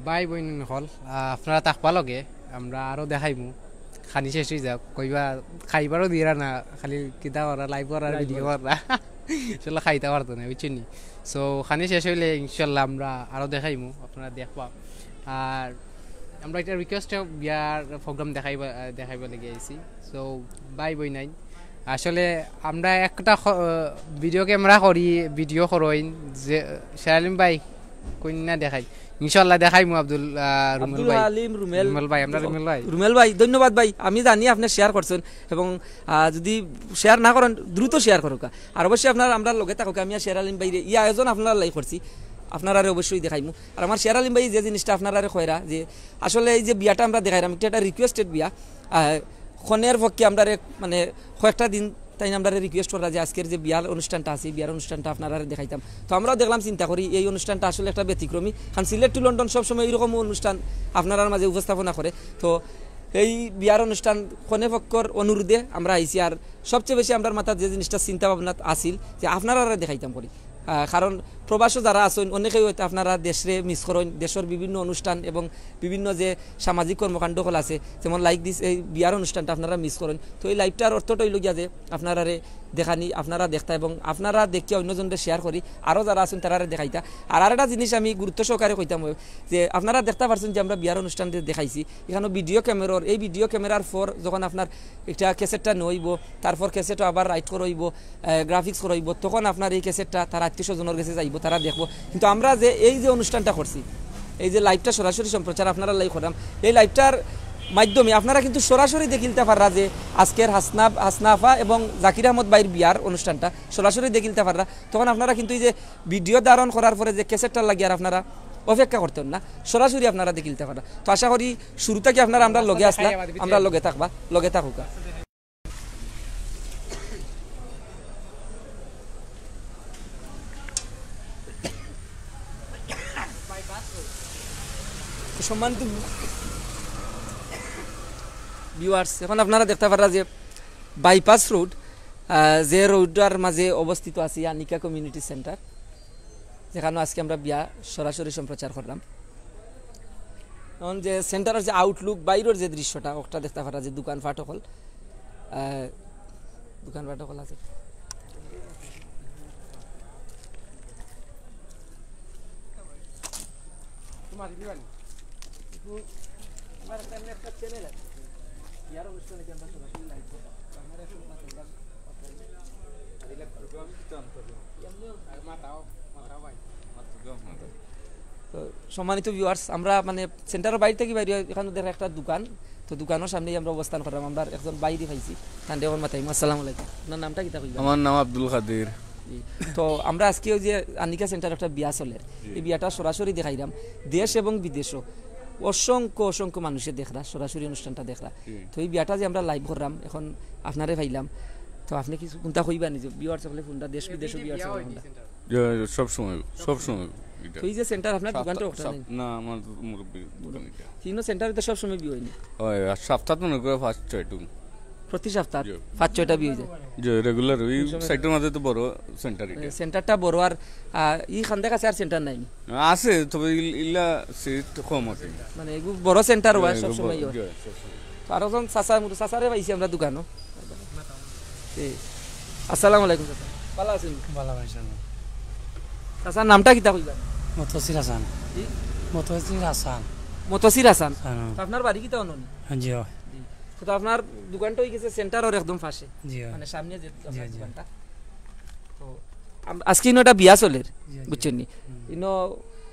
ভাই বইন হকল, আহ, আপনারা থাকবা লগে, আমরা আরো দেখাইমু। খানি শেষ অই যাউক, কইবা খাইবারও দিরা না, খালি কিতা করা, লাইভ করা, ভিডিও করা। আসলে খাইতা পারতো না, বুঝছইন নি? সো খানি শেষ অইলে ইনশাল্লাহ আমরা আরো দেখাইমু, আপনারা দেখবা। আর আমরা একটা রিকোয়েস্ট, বিয়ার প্রোগ্রাম দেখাইবা, আহ, দেখাইবার লাগি আইছি। সো ভাই বইন আইন, আসলে আমরা একটা ভিডিও ক্যামেরা করি, ভিডিও করইন যে শের আলিম ভাই কইন্যা দেখাই, ইনশাল্লাহ দেখাইমু আব্দুল, আহ, রুমেল আব্দুল ভাই। হালিম রুমেল। রুমেল ভাই, আমরা রুমেল ভাই। রুমেল ভাই, ধন্যবাদ ভাই। আমি জানি আপনি শেয়ার করছেন এবং, আহ, যদি শেয়ার না করেন, দ্রুত শেয়ার করুকা। আর অবশ্যই আপনারা আমরার লগে থাকুকা। আমি আর শের আলিম ভাইরে ই আয়োজন আপনারার লাগি করছি, আপনারারে অবশ্যই দেখাইমু। আর আমার শের আলিম ভাই যে জিনিসটা আপনারারে কইরা যে আসলে এই যে বিয়াটা আমরা দেখাইরাম, এটা একটা রিকোয়েস্টেড বিয়া। আহ, কনের পক্ষে আমরারে মানে কয়েকটা দিন তাইন আমরারে রিকোয়েস্ট কররা যে আজকের যে বিয়ার অনুষ্ঠানটা আছে, এই বিয়ার অনুষ্ঠানটা আপনারারে দেখাইতাম। তো আমরাও দেখলাম, চিন্তা করি এই অনুষ্ঠানটা আসলে একটা ব্যতিক্রমী, কারণ সিলেট টু লন্ডন সবসময় এইরকম অনুষ্ঠান আপনারার মাঝে উপস্থাপনা করে। তো এই বিয়ার অনুষ্ঠান কনে পক্ষর অনুরোধে আমরা আইছি। আর সবচেয়ে বেশি আমরার মাথাত যে জিনিসটা চিন্তা ভাবনা আছিল যে আপনারারে দেখাইতাম করি, আহ, কারণ প্রবাসও যারা আছেন অনেকেই হয়তো আপনারা দেশরে মিস করেন, দেশের বিভিন্ন অনুষ্ঠান এবং বিভিন্ন যে সামাজিক কর্মকাণ্ড হল আছে, যেমন লাইক দিস এই বিয়ার অনুষ্ঠানটা আপনারা মিস করেন। তো এই লাইভটার অর্থটা হইল গিয়া যে আপনারারে দেখানি, আপনারা দেখতা এবং আপনারা দেখিয়া অন্যজনরে শেয়ার করি, আরও যারা আছেন তারারে দেখাইতা। আর আরেকটা জিনিস আমি গুরুত্ব সহকারে কইতাম হয় যে আপনারা দেখতা পারছেন যে আমরা বিয়ার অনুষ্ঠান যে দেখাইছি, এখানে ভিডিও ক্যামেরার, এই ভিডিও ক্যামেরার পর যখন আপনার একটা ক্যাসেটটা নেওয়াইব, তারপর ক্যাসেটও আবার রাইট করাইব, গ্রাফিক্স করাইব, তখন আপনার এই ক্যাসেটটা তার আত্মীয় স্বজনের কাছে যাইব, তারা দেখব। কিন্তু আমরা যে এই যে অনুষ্ঠানটা করছি, এই যে লাইভটা সরাসরি সম্প্রচার আপনারা লাইভ করলাম, এই লাইভটার মাধ্যমে আপনারা কিন্তু সরাসরি দেখিলতা পাররা যে আজকের হাসনা হাসনাফা এবং জাকির আহমদ ভাইর বিয়ার অনুষ্ঠানটা সরাসরি দেখিলতা পাররা। তখন আপনারা কিন্তু এই যে ভিডিও ধারণ করার পরে যে ক্যাসেটটা লাগিয়ে আর আপনারা অপেক্ষা করতেন না, সরাসরি আপনারা দেখিলতা পাররা। তো আশা করি শুরু থাকি আপনারা আমরার লগে আসলা, আমরার লগে থাকবা, লগে থাকুকা। তো সম্মানিত ভিউয়ার্স, এখন আপনারা দেখতা পাররা যে বাইপাস রোড, আহ, যে রোডটার মাঝে অবস্থিত আছে আনিকা কমিউনিটি সেন্টার, যেখানে আজকে আমরা বিয়া সরাসরি সম্প্রচার করলাম। এখন যে সেন্টারের যে আউটলুক, বাইরের যে দৃশ্যটা, ওটা দেখতা পাররা যে দোকানপাট হকল, আহ, দোকানপাট হকল আছে। তো সম্মানিত ভিউয়ার্স, আমরা মানে সেন্টারের বাইরে থাকি বাইরে এখানে দেখেন একটা দোকান, তো দোকানের সামনেই আমরা অবস্থান করলাম। আমরা একজন বাইরে পাইছি, তানরে এখন মাতাইমু। আসসালামু আলাইকুম, আপনার নামটা কিতা কইবা? আমার নাম আব্দুল কাদির। জি। তো আমরা আজকে ওই যে আনিকা সেন্টার একটা বিয়া চলের, জি। এই বিয়াটা সরাসরি দেখাইলাম, দেশ এবং বিদেশও অসংখ্য অসংখ্য মানুষে দেখরা, সরাসরি অনুষ্ঠানটা দেখরা। জি। তো এই বিয়াটা যে আমরা লাইভ করলাম, এখন আপনারে পাইলাম, তো আপনি কিছু কোনটা কইবা নিজে? ভিউয়ার্স সকলে কোনটা, দেশ বিদেশও ভিউয়ার্স সকলে কোনটা? যে সব সময়, সব সময় এটা। তো এই যে সেন্টার আপনার সপ্তাহ-, দোকানটা ওখানে সপ-, নেই? না, আমার মুরব্বীর দোকান এটা। তিনও সেন্টারে তো সব সময় বিয়ে হয়নি? হয়, আর সপ্তাহ মনে করে পাঁচ ছয়টুকু। প্রতি সপ্তাহ জি। পাঁচ ছয়টা বিয়ে হয়ে যায়? জি, রেগুলার। ওই সাইডের মাঝে তো বড় সেন্টার এটা। এ, সেন্টারটা বড় আর, আহ, ই খান্দা কাছে আর সেন্টার নাই নি? আছে, তবে ইল-, ইলা সিট কম আছে। মানে এগু বড় সেন্টার হয় জি, সব এগু সময় বড়, হয়। জি, সব সময়। তো আরো জন চাচা, মুরু চাচারে পাইছি আমরা দোকানও। জি। আসসালামু আলাইকুম চাচা। ভালো আছেন? ভালো আছেন। চাচার নামটা কিতা কইবা? মতসির হাসান। জি? মতসির হাসান। মতসির হাসান। হ্যাঁ। তো আপনার বাড়ি কিতা অননি? জি, হয়। জি। তো আপনার দোকানটা হয়ে গেছে সেন্টারের একদম পাশে। জি, হয়। মানে সামনে যে জি, আপনার জি। দোকানটা। তো আম-, আজকে ইনো একটা বিয়া চলের, জি, জি। বুঝছেন নি? হুম। ইনো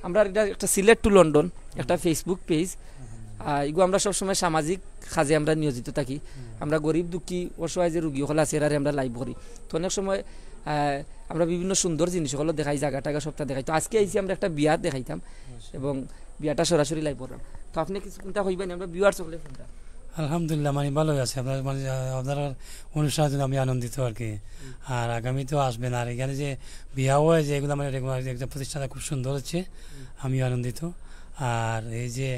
আমরা এটা একটা সিলেট টু লন্ডন, একটা হুম। Facebook page. হুম। আহ, এগু আমরা সবসময় সামাজিক কাজে আমরা নিয়োজিত থাকি। হুম। আমরা গরিব দুঃখী অসহায় যে রুগী সকল আছে, এরারে আমরা লাইভ করি। তো অনেক সময়, আহ, আমরা বিভিন্ন সুন্দর জিনিস সকল দেখাই, জায়গা টাগা সবটা দেখাই। তো আজকে আইছি আমরা একটা বিয়া দেখাইতাম অবশ্যই। এবং বিয়াটা সরাসরি লাইভ করলাম। তো আপনি কিছু কোনটা কইবেন, আমরা ভিউয়ার্স সকলে কোনটা? আলহামদুলিল্লাহ, মানে ভালোই আছে। আপনার, মানে, আহ, আপনার অনুষ্ঠানের জন্য আমি আনন্দিত আর কি। হুম। আর আগামীতেও আসবেন। আর এখানে যে বিয়া হয়, যে এগুলো মানে রেগুলার একটা প্রতিষ্ঠান খুব সুন্দর হচ্ছে, হুম। আমিও আনন্দিত। আর এই যে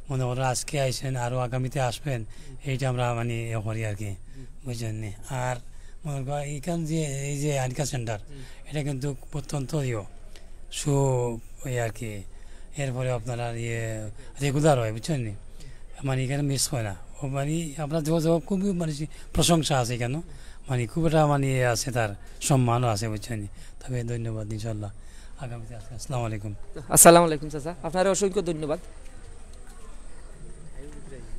মনে করেন আজকে আইসেন, আরও আগামীতে আসবেন, হুম। এইটা আমরা মানে ইয়ে করি আর কি, হুম। বুঝলেন নি? আর মনে করেন, এখান যে, এই যে আনিকা সেন্টার, এটা কিন্তু অত্যন্ত ইয়ে, সু-, ইয়ে আর কি। এরপরে আপনার আর ইয়ে রেগুলার হয়, বুঝছেন নি? মানে, এখানে মিস হয় না। ও মানে, আপনার যোগাযোগ খুবই মানে, প্রশংসা আছে এখানে। মানে, খুব একটা মানে ইয়ে আছে, তার সম্মানও আছে, বুঝছেন নি? তবে ধন্যবাদ, ইনশাল্লাহ। আগামীতে আসবেন। আসসালামু আলাইকুম। আসসালামু আলাইকুম চাচা, আপনারে অসংখ্য ধন্যবাদ।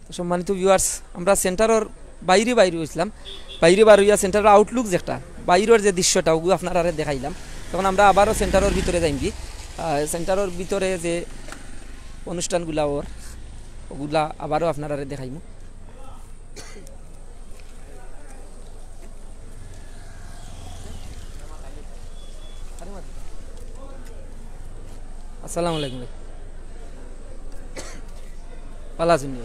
তো সম্মানিত ভিউয়ার্স, আমরা সেন্টারর বাইরে বাইরে হইছিলাম, বাইরে বার হইয়া সেন্টারর আউটলুক যেটা, বাইরের যে দৃশ্যটা, ওগুলো আপনারারে দেখাইলাম। তখন আমরা আবারও সেন্টারর ভিতরে যাইমগি। আহ, সেন্টারর ভিতরে যে অনুষ্ঠানগুলা ওর, ওগুলা আবারও আপনারারে দেখাইমু। আসসালামু আলাইকুম ভাই। ভালা আছইন নি?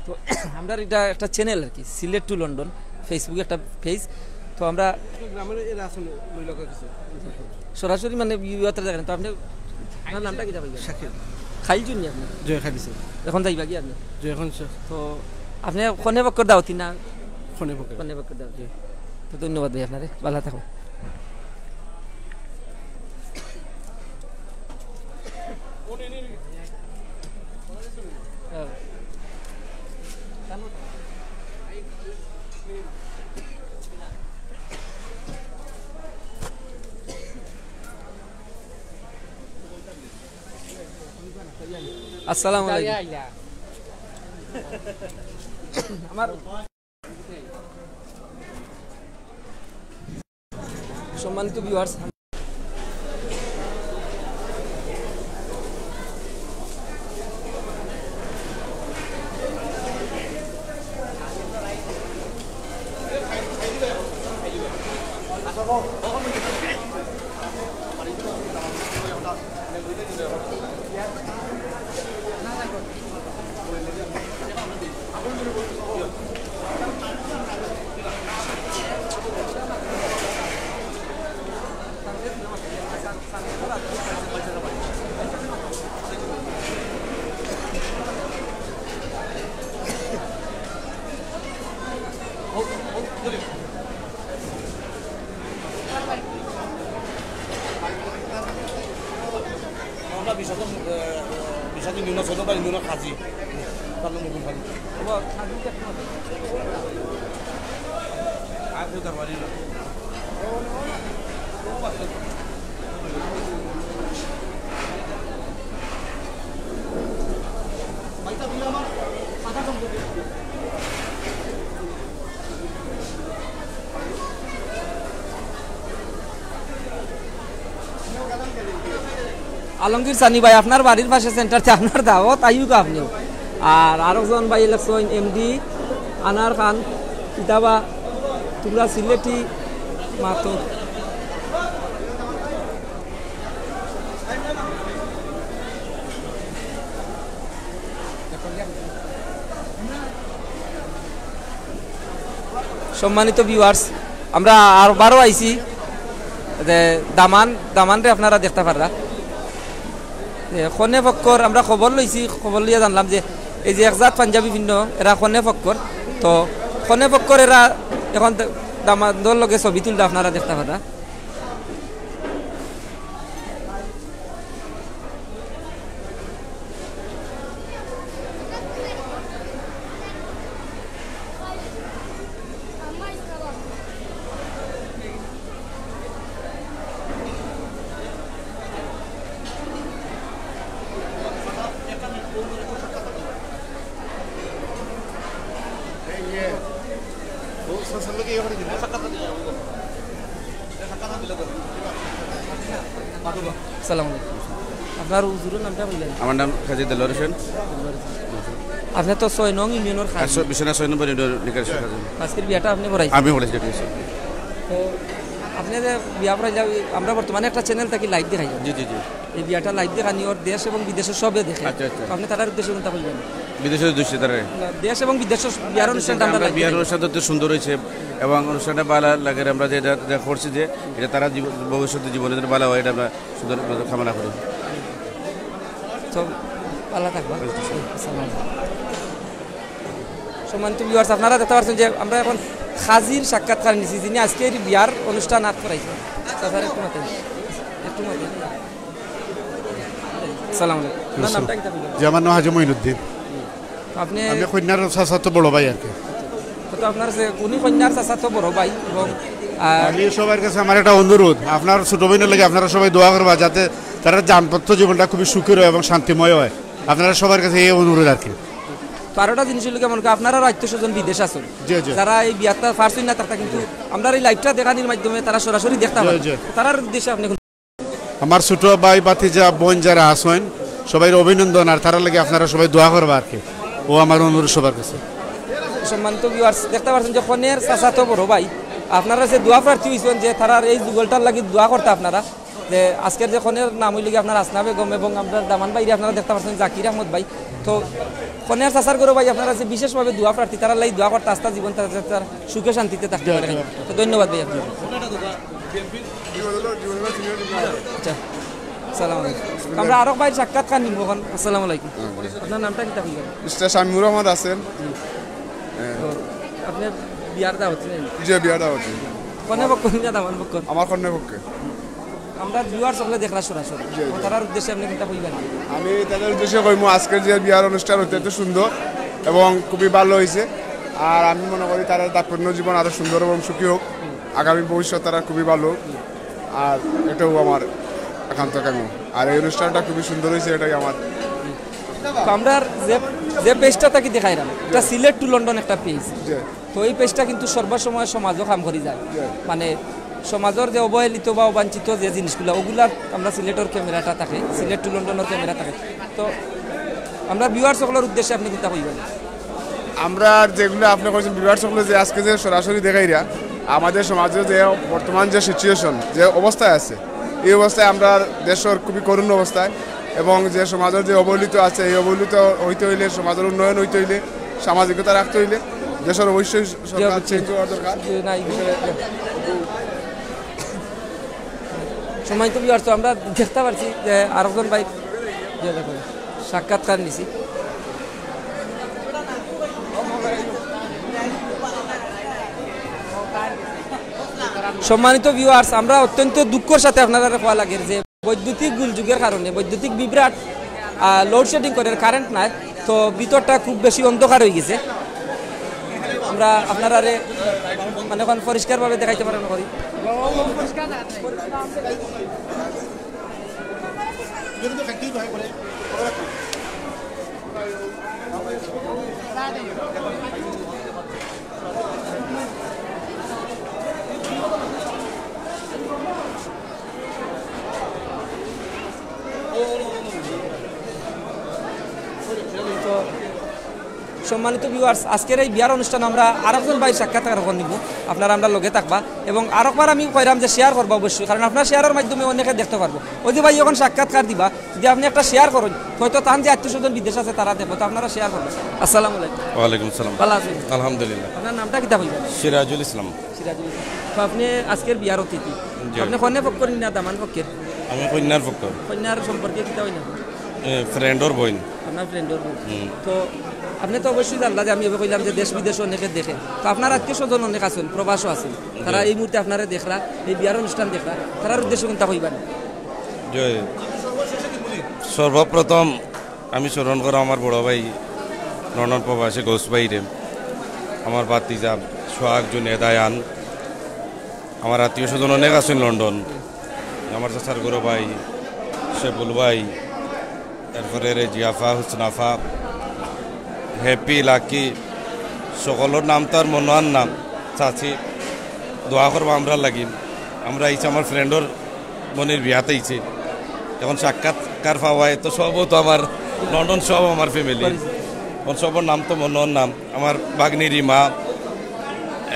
তো আমরার এটা একটা চ্যানেল আর কি, সিলেট টু লন্ডন, Facebook একটা পেজ। তো আমরা গ্রামের এরা আছেন, ওই লোকের কিছু। সরাসরি মানে ইউয়াতে দেখেন, তো আপনি আপনার নামটা কিতা ভাই? শাকিল। খাইল জুন নি আপনি? জয় খাইল স্যার। এখন যাইবা কি আপনি? জয় এখন স্যার। তো আপনি কনে পক্ষর দাওয়াতি না? কনে পক্ষর। কনে পক্ষর দাওয়াতি। তো ধন্যবাদ ভাই আপনারে, ভালা থাকো। আসসালামু আলাইকুম। আমার সম্মানিত ভিউয়ার্স, আমরা বিশ হাজার, আহ, বিশ হাজার নিম্ন ছিল, বা নিম্ন খাসি। তার নাম মুকুল খাসি। আর কেউ তার বাড়ি না। আলমগীর সানি ভাই, আপনার বাড়ির পাশে সেন্টার, তে আপনার দাওয়াত, আইউক আপনিও। আর আরকজন ভাই ইলেকশন এমডি আনার খান, কিতাবা তোমরা সিলেটি মাতো। সম্মানিত ভিউয়ার্স, আমরা আরবারও আইছি যে দামান, দামানরে আপনারা দেখতা পাররা। যে কনে পক্ষর আমরা খবর লইছি, খবর লইয়া জানলাম যে এই যে একজাত পাঞ্জাবি পিন্দো, এরা কনে পক্ষর। তো কনে পক্ষর এরা এখন দামান্দর লগে ছবি তুলরা, আপনারা দেখতা পাররা। আসসালামু আলাইকুম। আপনার হুজুরের নামটা বললেন? আমার নাম কাজী দেলোয়ার হোসেন। আপনি তো ছয় নং ইউনিয়নের কাজী। আর ছ-, বিশ্বনাথ ছয় নম্বর ইউনিয়ন নিকাশি কাজী। আজকের বিয়াটা আপনি পড়াইছেন? আমি পড়াইছি, ঠিক আছে। তো আপনি যে বিয়া পড়াইলা, আমরা বর্তমানে একটা চ্যানেল থাকি লাইভ দেখাই। জি, জি, জি। এই বিয়াটা লাইভ দেখানি ওর দেশ এবং বিদেশের সবে দেখে। আচ্ছা, আচ্ছা। তো আপনি তারার উদ্দেশ্যে কোনটা বলবেন? বিদেশের উদ্দেশ্যে তারা? না, দেশ এবং বিদেশের বিয়ার অনুষ্ঠানটা আমরা আমরা live বিয়ার দেখাই। অনুষ্ঠান তো সুন্দর হয়েছে এবং অনুষ্ঠানটা ভালো লাগে। আমরা যেটা, যেটা করছি যে এটা তারা জীব-, ভবিষ্যতে জীবনে যেন ভালো হয়, এটা আমরা সুন্দর কামনা করি। তো ভালো থাকবা। আসসালামু আলাইকুম। সম্মানিত ভিউয়ার্স, আপনারা দেখতে পাচ্ছেন যে আমরা এখন কাজীর সাক্ষাৎকার নিছি, যিনি আজকের বিয়ার অনুষ্ঠান আত করাইছেন। চাচার একটু মাতেন, একটু মাতেন। আসসালামু আলাইকুম। আপনার নামটা কিতা বলবেন? জি, আমার নাম হাজি মঈনুদ্দিন। আপনি আমি কইন্যার চাচাতো বড় ভাই আর কি। তো, তো আপনার যে উনি কইন্যার চাচাতো বড় ভাই এবং, আহ, আমি সবার কাছে আমার একটা অনুরোধ, আপনার ছোট ভাইয়ের লাগি আপনারা সবাই দোয়া করবা, যাতে তারা দাম্পত্য জীবনটা খুবই সুখের হয় এবং শান্তিময় হয়। আপনারা সবার কাছে এই অনুরোধ আর কি। তো আরোটা জিনিস হইল কি, মনে করি আপনারার আত্মীয় স্বজন বিদেশ আছেন, জি, জি। যারা এই বিয়াটা পারছইন না, তারা কিন্তু আমরা এই লাইভটা দেখানির মাধ্যমে তারা সরাসরি দেখতে জি, পারবে। জি। তারার উদ্দেশ্যে আপনি আমার ছোট ভাই, ভাতিজা, বোন যারা আছেন, সবাই অভিনন্দন, আর তারার লাগি আপনারা সবাই দোয়া করবা আর কি। ও আমার অনুরোধ সবার কাছে। সম্মানিত ভিউয়ার্স, দেখতে পাচ্ছেন যে কনের চাচাতো বড় ভাই, আপনারা যে দোয়া প্রার্থী হইছেন, যে তারার এই যুগলটার লাগি দোয়া করতে আপনারা, যে আজকের যে কনের নাম হইল কি আপনার হাসনা বেগম এবং আপনার দামান ভাইরে আপনারা দেখতে পাচ্ছেন জাকির আহমদ ভাই। তো কনের চাচার ঘরো ভাই আপনারা যে বিশেষভাবে দোয়া প্রার্থী, তারার লাগি দোয়া করতে আস্তা জীবন তারা, তারা সুখে শান্তিতে থাকতে পারে। তো ধন্যবাদ ভাই আপনাকে। আচ্ছা, আসসালামু আলাইকুম। আমরা আরক ভাইর সাক্ষাৎকার নিব এখন। আসসালামু আলাইকুম। আপনার নামটা কিতা বলবেন? মিস্টার শামীমুর রহমান আছেন। তো, আপনি বিয়ার দাওয়াত ছিলেন? জি, বিয়ার দাওয়াত। কনে পক্ষ না দামান পক্ষ? আমার কনে পক্ষে। আমরা ভিউয়ার সকলে দেখরা সরাসরি। জি, জি। তারার উদ্দেশ্যে আপনি কিতা কইবেন? আমি তাদের উদ্দেশ্যে কইমু, আজকের যে বিয়ার অনুষ্ঠান অত্যন্ত সুন্দর এবং খুবই ভালো হয়েছে। আর আমি মনে করি তারা দাম্পত্য জীবন আরো সুন্দর এবং সুখী হোক। আগামী ভবিষ্যৎ তারা খুবই ভালো হোক। আর এটাও আমার একান্ত কাম্য। আর এই অনুষ্ঠানটা খুবই সুন্দর হয়েছে, এটাই আমার। তো আমরা যে, যে পেজটা থাকি দেখাইলাম, এটা সিলেট টু লন্ডন একটা পেজ। জি। তো এই পেজটা কিন্তু সর্বসময় সমাজও কাম করি যায়। জি। মানে সমাজের যে অবহেলিত বা অবাঞ্ছিত যে জিনিসগুলো, ওগুলার আমরা সিলেটের ক্যামেরাটা থাকে, সিলেট টু লন্ডনের ক্যামেরা থাকে। তো আমরা ভিউয়ার সকলের উদ্দেশ্যে আপনি কিতা কইবেন? আমরা যেগুলো আপনি কইছেন, ভিউয়ার সকলে যে আজকে যে সরাসরি দেখাইরা, আমাদের সমাজে যে বর্তমান যে সিচুয়েশন, যে অবস্থায় আছে, এই অবস্থায় আমরা দেশের খুবই করুণ অবস্থায়, এবং যে সমাজের যে অবহেলিত আছে, এই অবহেলিত হইতে হইলে, সমাজের উন্নয়ন হইতে হইলে, সামাজিকতা রাখতে হইলে দেশের অবশ্যই সরকার চেঞ্জ হওয়ার দরকার। সম্মানিত ভিউয়ার্স, তো আমরা দেখতে পারছি যে আরেকজন ভাই, যে দেখুন, সাক্ষাৎকার নিছি। সম্মানিত ভিউয়ার্স, আমরা অত্যন্ত দুঃখের সাথে আপনারা কওয়া লাগে যে বৈদ্যুতিক গোলযোগের কারণে, বৈদ্যুতিক বিভ্রাট, আহ, লোডশেডিং করে, কারেন্ট নাই, তো ভিতরটা খুব বেশি অন্ধকার হয়ে গেছে। আমরা আপনারারে মানে এখন পরিষ্কারভাবে দেখাইতে পারেন করি। সম্মানিত ভিউয়ার্স, আজকের এই বিয়ার অনুষ্ঠানে আমরা আরেকজন ভাইর সাক্ষাৎকার এখন নিব। আপনারা আমরা লগে থাকবা এবং আরেকবার আমি কইরাম যে শেয়ার করবা অবশ্যই, কারণ আপনার শেয়ারের মাধ্যমে অনেকে দেখতে পারবো। ওই যে ভাই এখন সাক্ষাৎকার দিবা, যদি আপনি একটা শেয়ার করেন, হয়তো তান যে আত্মীয় স্বজন বিদেশ আছে তারা দেখবো, তো আপনারা শেয়ার করবেন। আসসালামু আলাইকুম। ওয়ালাইকুম সালাম। ভালো আছেন? আলহামদুলিল্লাহ। আপনার নামটা কিতা কইবেন? সিরাজুল ইসলাম। সিরাজুল ইসলাম। তো আপনি আজকের বিয়ার অতিথি। জি। আপনি কনে পক্ষর না দামান পক্ষের? আমি কইন্যার পক্ষ। কইন্যার সম্পর্কে কিতা হইল? এ, ফ্রেন্ডর বইন। আপনার ফ্রেন্ডর বইন। হুম। তো আপনি তো অবশ্যই জানলা যে আমি এভাবে কইলাম যে দেশ বিদেশে অনেকে দেখে। তো আপনার আত্মীয় স্বজন অনেক আছেন, প্রবাসও আছেন। তারা জি। এই মুহূর্তে আপনারা দেখরা, এই বিয়ার অনুষ্ঠান দেখরা, তারার উদ্দেশ্যে কোনটা কইবেন? জি। সর্বপ্রথম আমি স্মরণ করা আমার বড় ভাই লন্ডন প্রবাসী গৌস ভাইরে, আমার ভাতিজা সোহাগ, জুনেদ, আয়ান, আমার আত্মীয় স্বজন অনেক আছেন লন্ডন, আমার চাচার ঘরো ভাই, শেফুল ভাই, এরপরে রেজিয়াফা, হুসনাফা, হ্যাপি, লাকি, সকলর নাম তো আর মনো আর নাম, চাচি, দোয়া করবা আমরার লাগি। আমরা আইছি আমার ফ্রেন্ডর বইনর বিয়াত আইছি। এখন সাক্ষাৎকার পাওয়ায় তো সবও তো আমার লন্ডন, সব আমার ফ্যামিলি। এখন সবর নাম তো মনো আর নাম, আমার ভাগ্নি রিমা,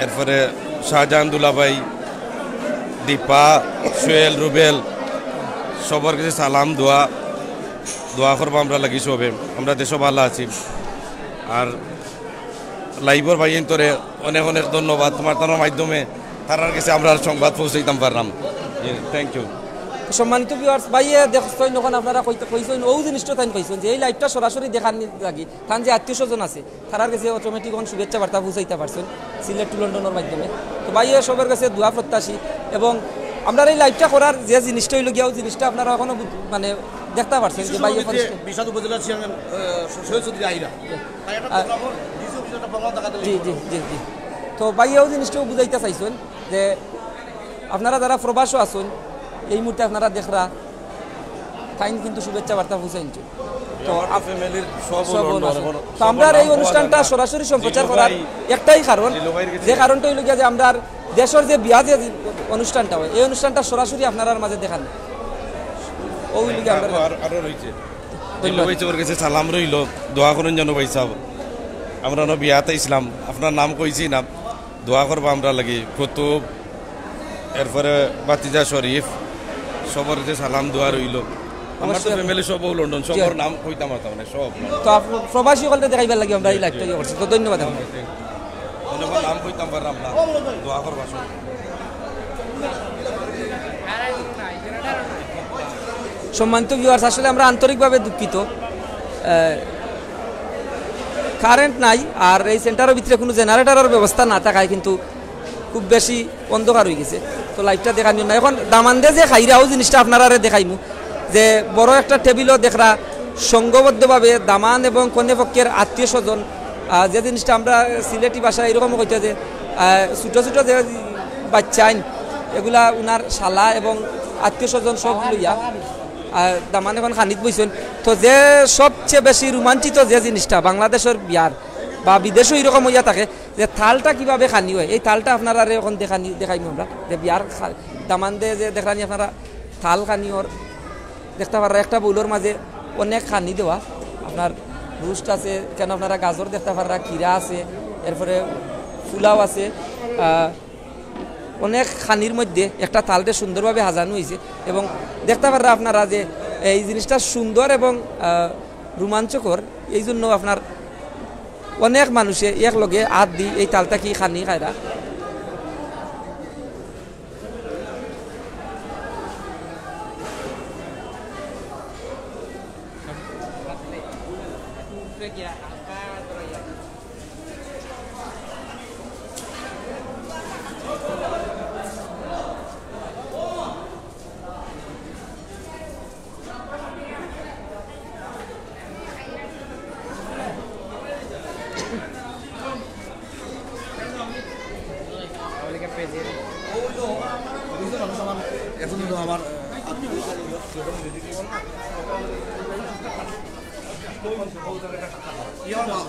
এরপরে শাহজাহান দুলাভাই, দীপা, সোহেল, রুবেল, সবার কাছে সালাম, দোয়া, দোয়া করবা আমরার লাগি সবে। আমরা দেশও ভালা আছি। আর লাইভর ভাইয়াইন্তরে অনেক অনেক ধন্যবাদ, তোমার, তোমার মাধ্যমে তারার কাছে আমরা সংবাদ পৌঁছাইতাম পারলাম। Thank you. সম্মানিত ভিউয়ার্স, ভাইয়ে দেখছইন, অখন আপনারা কইতে কইছইন, অউ জিনিসটা তাইন কইছইন যে এই লাইভটা সরাসরি দেখানির লাগি তান যে আত্মীয় স্বজন আছে, তারার গেছে অটোমেটিক অখন শুভেচ্ছা বার্তা পৌঁছাইতা পারছইন সিলেট টু লন্ডনর মাধ্যমে। তো ভাইয়ে সবার গেছে দোয়া প্রত্যাশী, এবং আমরার এই লাইভটা করার যে জিনিসটা অইলো গিয়া, অউ জিনিসটা আপনারা অখনো বুঝ-, মানে দেখতা পারছইন যে ভাইয়ে পরিষ্কার। বিশাল উপজেলার চেয়ারম্যান, আহ, সৈয়দ চৌধুরী আইরা। তাই একটা আহ, প্রোগ্রাম হল, ডিসি অফিসে একটা প্রোগ্রাম দেখা দিলে জি, জি, জি, জি। তো ভাইয়ে অউ জিনিসটাও বুঝাইতা চাইছইন যে আপনারা যারা প্রবাসও আছইন, এই মুহূর্তে আপনারা দেখরা, তাইন কিন্তু শুভেচ্ছা বার্তা পৌঁছাইনছইন। তো আমার আপ-, ফ্যামিলির সব সব লন্ডন, লন্ডন। এখন তো সব আমরার এই অনুষ্ঠানটা সরাসরি সম্প্রচার করার একটাই কারণ, যে কারণটা অইলো গিয়া যে আমরার দেশর যে বিয়া যে অনুষ্ঠানটা হয়, এই অনুষ্ঠানটা সরাসরি আপনারার মাঝে দেখানি। অউ অইলো গিয়া আমরার আরো, আরো রইছে। ধন্যবাদ। জিল্লু ভাই সবার গেছে সালাম রইলো, দোয়া করইন যেন ভাই সাহেব। আমরা অনো বিয়াত আইছলাম, আপনার নাম কইছি না, দোয়া করবা আমরার লাগি। কুতুব, এরপরে ভাতিজা শরীফ, সবার গেছে সালাম দোয়া রইলো। আমার তো অবশ্যই। ফ্যামিলি সব লন্ডন, জি। সবার নাম কইতাম পারতাম না, সব। তো আপ-, প্রবাসী অকলরে দেখাইবার লাগি আমরা এই লাইভটা ইয়ে করছি। তো ধন্যবাদ আপনারে। অনেকর নাম কইতাম পারলাম না, দোয়া করবা সব। সম্মানিত ভিউয়ার্স, আসলে আমরা আন্তরিকভাবে দুঃখিত। আহ, কারেন্ট নাই, আর এই সেন্টারর ভিতরে কুনু জেনারেটরর ব্যবস্থা না থাকায় কিন্তু খুব বেশি অন্ধকার অইগেছে, তো লাইভটা দেখানিও না। এখন দামান্দে যে খাইরা, অউ জিনিসটা আপনারারে দেখাইমু, যে বড় একটা টেবিলও দেখরা, সংঘবদ্ধভাবে দামান এবং কনে পক্ষের আত্মীয় স্বজন, আহ, যে জিনিসটা আমরা সিলেটি ভাষায় এরকম কইতে যে, আহ, ছোটো ছোটো যে বাচ্চাইন, এগুলা উনার শালা এবং আত্মীয় স্বজন সব লইয়া, আহ, দামান এখন খানিত বইছইন। তো যে সবচেয়ে বেশি রোমাঞ্চিত যে জিনিসটা বাংলাদেশর বিয়ার বা বিদেশও এরকম অইয়া থাকে, যে থালটা কিভাবে খানি হয়, এই থালটা আপনারারে এখন দেখানি, দেখাইমু আমরা। যে বিয়ার খা-, দামান্দে যে দেখরানি আপনারা থাল খানি অর দেখতা পাররা, একটা বাউলর মাঝে অনেক খানি দেওয়া, আপনার রোস্ট আছে, কেন আপনারা গাজর দেখতা পাররা, খিরা আছে, এরপরে ফুলাও আছে, আহ, অনেক খানির মধ্যে একটা থালরে সুন্দরভাবে হাজানো অইছে। এবং দেখতা পাররা আপনারা যে এই জিনিসটা সুন্দর এবং, আহ, রোমাঞ্চকর, এই জন্য আপনার অনেক মানুষে একলগে আত দি এই থালটা কি খানি খাইরা।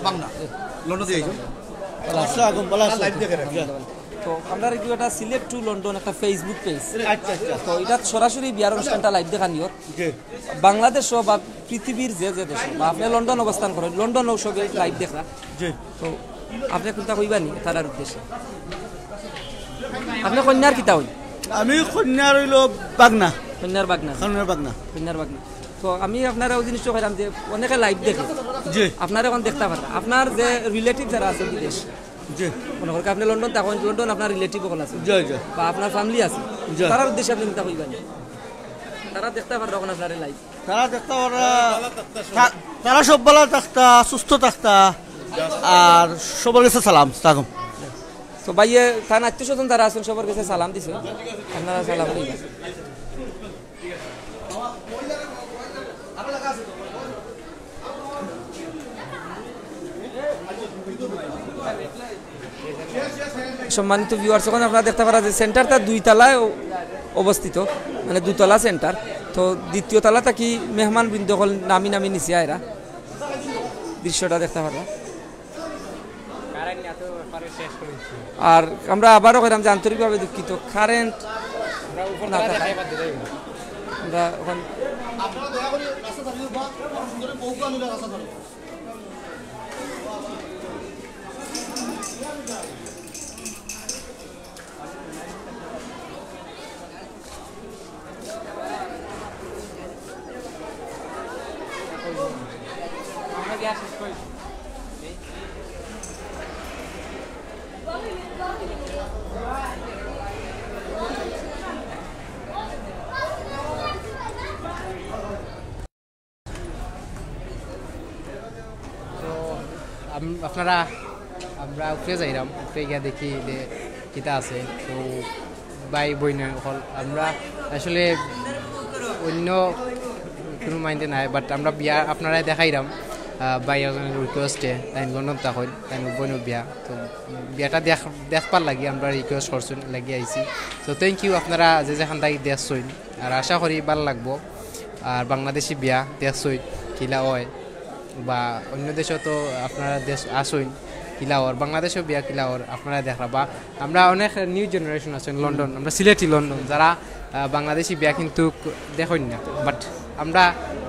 বাংলা, লন্ডন দিয়া আইছো। আসসালামু আলাইকুম, ভালা আছো? লাইভ দেখে রাখি। তো আমরার ইগু একটা সিলেট টু লন্ডন একটা Facebook পেজ। আচ্ছা, আচ্ছা। তো ইটাত সরাসরি বিয়ার অনুষ্ঠানটা লাইভ দেখানি অর। জি। বাংলাদেশও বা পৃথিবীর যে যে দেশে বা আপনে লন্ডন অবস্থান করইন, লন্ডনও সবে লাইভ দেখরা। জি। তো আপনে কুনতা কইবা নি তারার উদ্দেশ্যে? আপনে কইন্যার কিতা অইন? আমি কইন্যার অইলো ভাগনা। কইন্যার ভাগনা। কইন্যার ভাগনা। কইন্যার ভাগনা। তো আমি আপনারে অউ জিনিসটা কইরাম যে অনেকে লাইভ দেখে। জি। আপনারে এখন দেখতা পাররা। আপনার যে রিলেটিভ যারা আছে বিদেশ, জি। মনে করুক্কা আপনে লন্ডন থাকইন, লন্ডন আপনার রিলেটিভ অকল আছে। জি, জি। বা আপনার ফ্যামিলি আছে। জি। তারার উদ্দেশ্যে আপনে কিতা কইবা নি? তারা দেখতা পাররা এখন আপনারে লাইভ। তারা দেখতা পাররা, তা-, তারা সব ভালা থাকতা, সুস্থ থাকতা, আর সবার গেছে সালাম, সালাম। তো ভাইয়ে, তান আত্মীয় স্বজন যারা আছইন, সবার গেছে সালাম দিছে, আপনারা সালাম দিবা। সম্মানিত ভিউয়ার্স, এখন আপনারা দেখতা পাররা যে সেন্টারটা দুই তলায় অ-, অবস্থিত, মানে দুতলা সেন্টার। তো দ্বিতীয় তলা থাকি মেহমানবৃন্দ অকল নামি নামি নিচে আইরা, দৃশ্যটা দেখতা পাররা। কারেন্ট না তো একবারে শেষ করে দিচ্ছি। আর আমরা আবারও কইরাম যে আন্তরিকভাবে দুঃখিত, কারেন্ট আমরা উপর না থাকায়। আমরা ওখান আপনারা দয়া করে রাস্তা ছাড়িয়ে দেবা, সুন্দর বউকে আনলে রাস্তা ছাড়ো। আপনারা, আমরা উপরে যাইরাম, উপরে গিয়া দেখি যে কিতা আছে। তো ভাই বইন অকল, আমরা আসলে অন্য কোনো মাইন্ডে নাই, বাট আমরা বিয়া আপনারারে দেখাইরাম। আহ, ভাই একজনের রিকোয়েস্টে, তাইন লন্ডন থাকইন, তাইন বইনর বিয়া। তো বিয়াটা দেখ-, দেখবার লাগি আমরা রিকোয়েস্ট করছইন, লাগি আইছি। তো থ্যাংক ইউ, আপনারা যে যেখান থাকি দেখছইন, আর আশা করি ভালা লাগবো। আর বাংলাদেশি বিয়া দেখছইন কিলা অয়, বা অন্য দেশো তো আপনারা দেশ আছইন কিলা অর, বাংলাদেশো বিয়া কিলা অর আপনারা দেখরা। বা আমরা অনেক নিউ জেনারেশন আছইন লন্ডন, আমরা সিলেটি লন্ডন, যারা, আহ, বাংলাদেশি বিয়া কিন্তু দেখইন না, বাট আমরা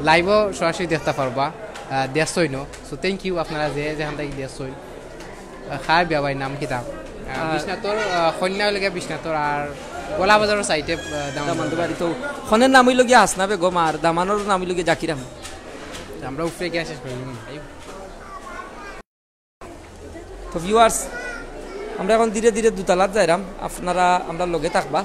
লাইভও সরাসরি দেখতা পারবা, আহ, দেখছইনও। সো থ্যাংক ইউ আপনারা যে যেখান থাকি দেখছইন। আহ, কার বিয়া ভাই, নাম কিতা? আহ, আহ, বিশ্বনাথর, আহ, কইন্যা অইলো গিয়া বিশ্বনাথর, আর গোলা বাজারর সাইডে, আহ, দামান দামান্দর বাড়ি। তো কইন্যার নাম অইলো গিয়া হাসনা বেগম, আর দামানর নাম অইলো গিয়া জাকির আহমেদ। আমরা উপরে গিয়া শেষ করি। তো ভিউয়ার্স, আমরা এখন ধীরে ধীরে দুতলাত যাইরাম, আপনারা আমরার লগে থাকবা।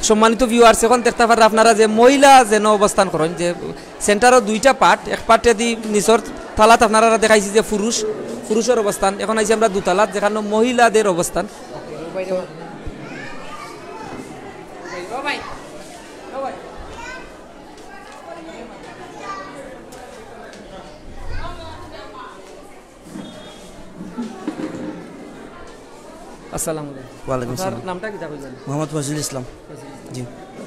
সম্মানিত ভিউয়ার্স, এখন দেখতা পাররা আপনারা যে মহিলা যেন অবস্থান করইন, যে সেন্টারো দুইটা পার্ট, এক পার্টে দি নিচর তালাত আপনারা দেখাইছি যে পুরুষ, পুরুষর অবস্থান, এখন আইছি আমরা দুতলাত যেখানো মহিলাদের অবস্থান। আসসালামু আলাইকুম। ওয়ালাইকুম আপনার আসসালাম। নামটা কিতা কইবেন? মোহাম্মদ ফজলুল ইসলাম। ফজলুল ইসলাম। জি।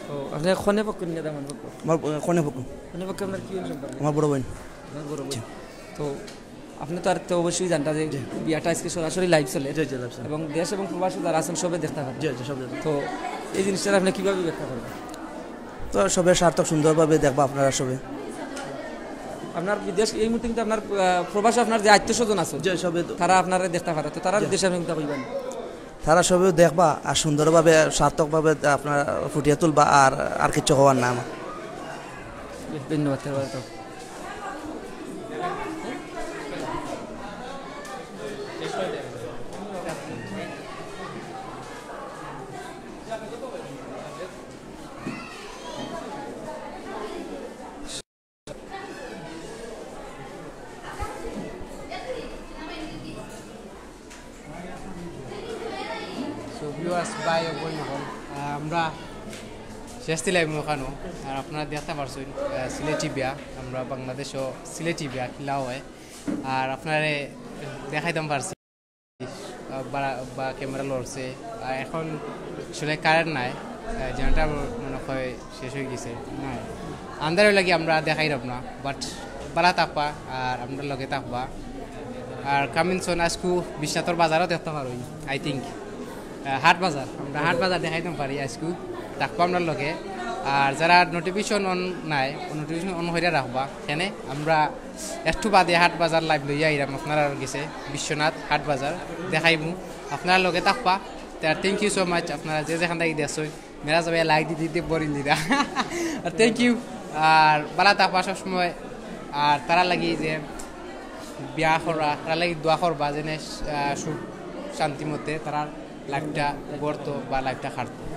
তো আপনি কনে পক্ষ নি না দামান পক্ষ? আমার, আহ, কনে পক্ষ। কনে পক্ষ আপনার কি অইন সম্পর্কে? আমার বড় বইন। আপনার বড় বইন। জি। তো আপনি তো আর তো অবশ্যই জানতা যে জি। বিয়াটা আজকে সরাসরি লাইভ চলে। জি, জি, লাইভ চলে। এবং দেশ এবং প্রবাসে যারা আছইন সবে দেখতা পারবা। জি, জি, সব দেখতা। তো এই জিনিসটা আপনি কিভাবে ব্যাখ্যা করবেন? তো সবে সার্থক সুন্দরভাবে দেখবা আপনারা সবে। আপনার বিদেশ এই মুহূর্তে কিন্তু আপনার, আহ, প্রবাসে আপনার যে আত্মীয় স্বজন আছইন, জি, সবে তো। তারা আপনারে দেখতা পাররা, তো তারার জি। উদ্দেশ্যে আপনি কিতা কইবেন? তারা সবে দেখবা আর সুন্দরভাবে সার্থকভাবে আপনারা ফুটিয়ে তুলবা, আর, আর কিচ্ছু কওয়ার না আমার। ধন্যবাদ, ধন্যবাদ। So, viewers, ভাই ও বইন অকল, আহ, আমরা শেষ দিলাইমু অখানো। আর আপনারা দেখতা পারছইন, আহ, সিলেটি বিয়া, আমরা বাংলাদেশো সিলেটি বিয়া কিলা অয়, আর আপনারে দেখাইতাম পারছি। আহ, বা, বা ক্যামেরা লড়ছে। আর এখন আসলে কারেন্ট নাই, আহ, জেনারেটর মনে হয় শেষ অই গেছে। নাই, আন্ধার অইলো গি আমরা দেখাইরাম না, but ভালা থাকবা আর আমরার লগে থাকবা। আর coming soon আইজকু বিশ্বনাথর বাজারও দেখতা পারইন, I think। আহ, হাট বাজার, আমরা হাট বাজার দেখাইতাম পারি আইজকু, থাকবা আমরার লগে। আর যারা notification on নাই, notification on করিয়া রাখবা, কেনে আমরা একটু বাদে হাট বাজার লাইভ লইয়া আইরাম আপনারার গেছে, বিশ্বনাথ হাট বাজার দেখাইমু। আপনারা লগে থাকবা। তে আর thank you so much, আপনারা যে যেখান থাকি দেখছইন, মেরা সবাই লাইক দিতে দিতে বোরিং দিরা। আর thank you, আর ভালা থাকবা সবসময়। আর তারার লাগি যে বিয়া করা, তারার লাগি দোয়া করবা যেন, আহ, সুখ শান্তি মতে তারার লাইফটা গড়তো বা লাইফটা কাটতো।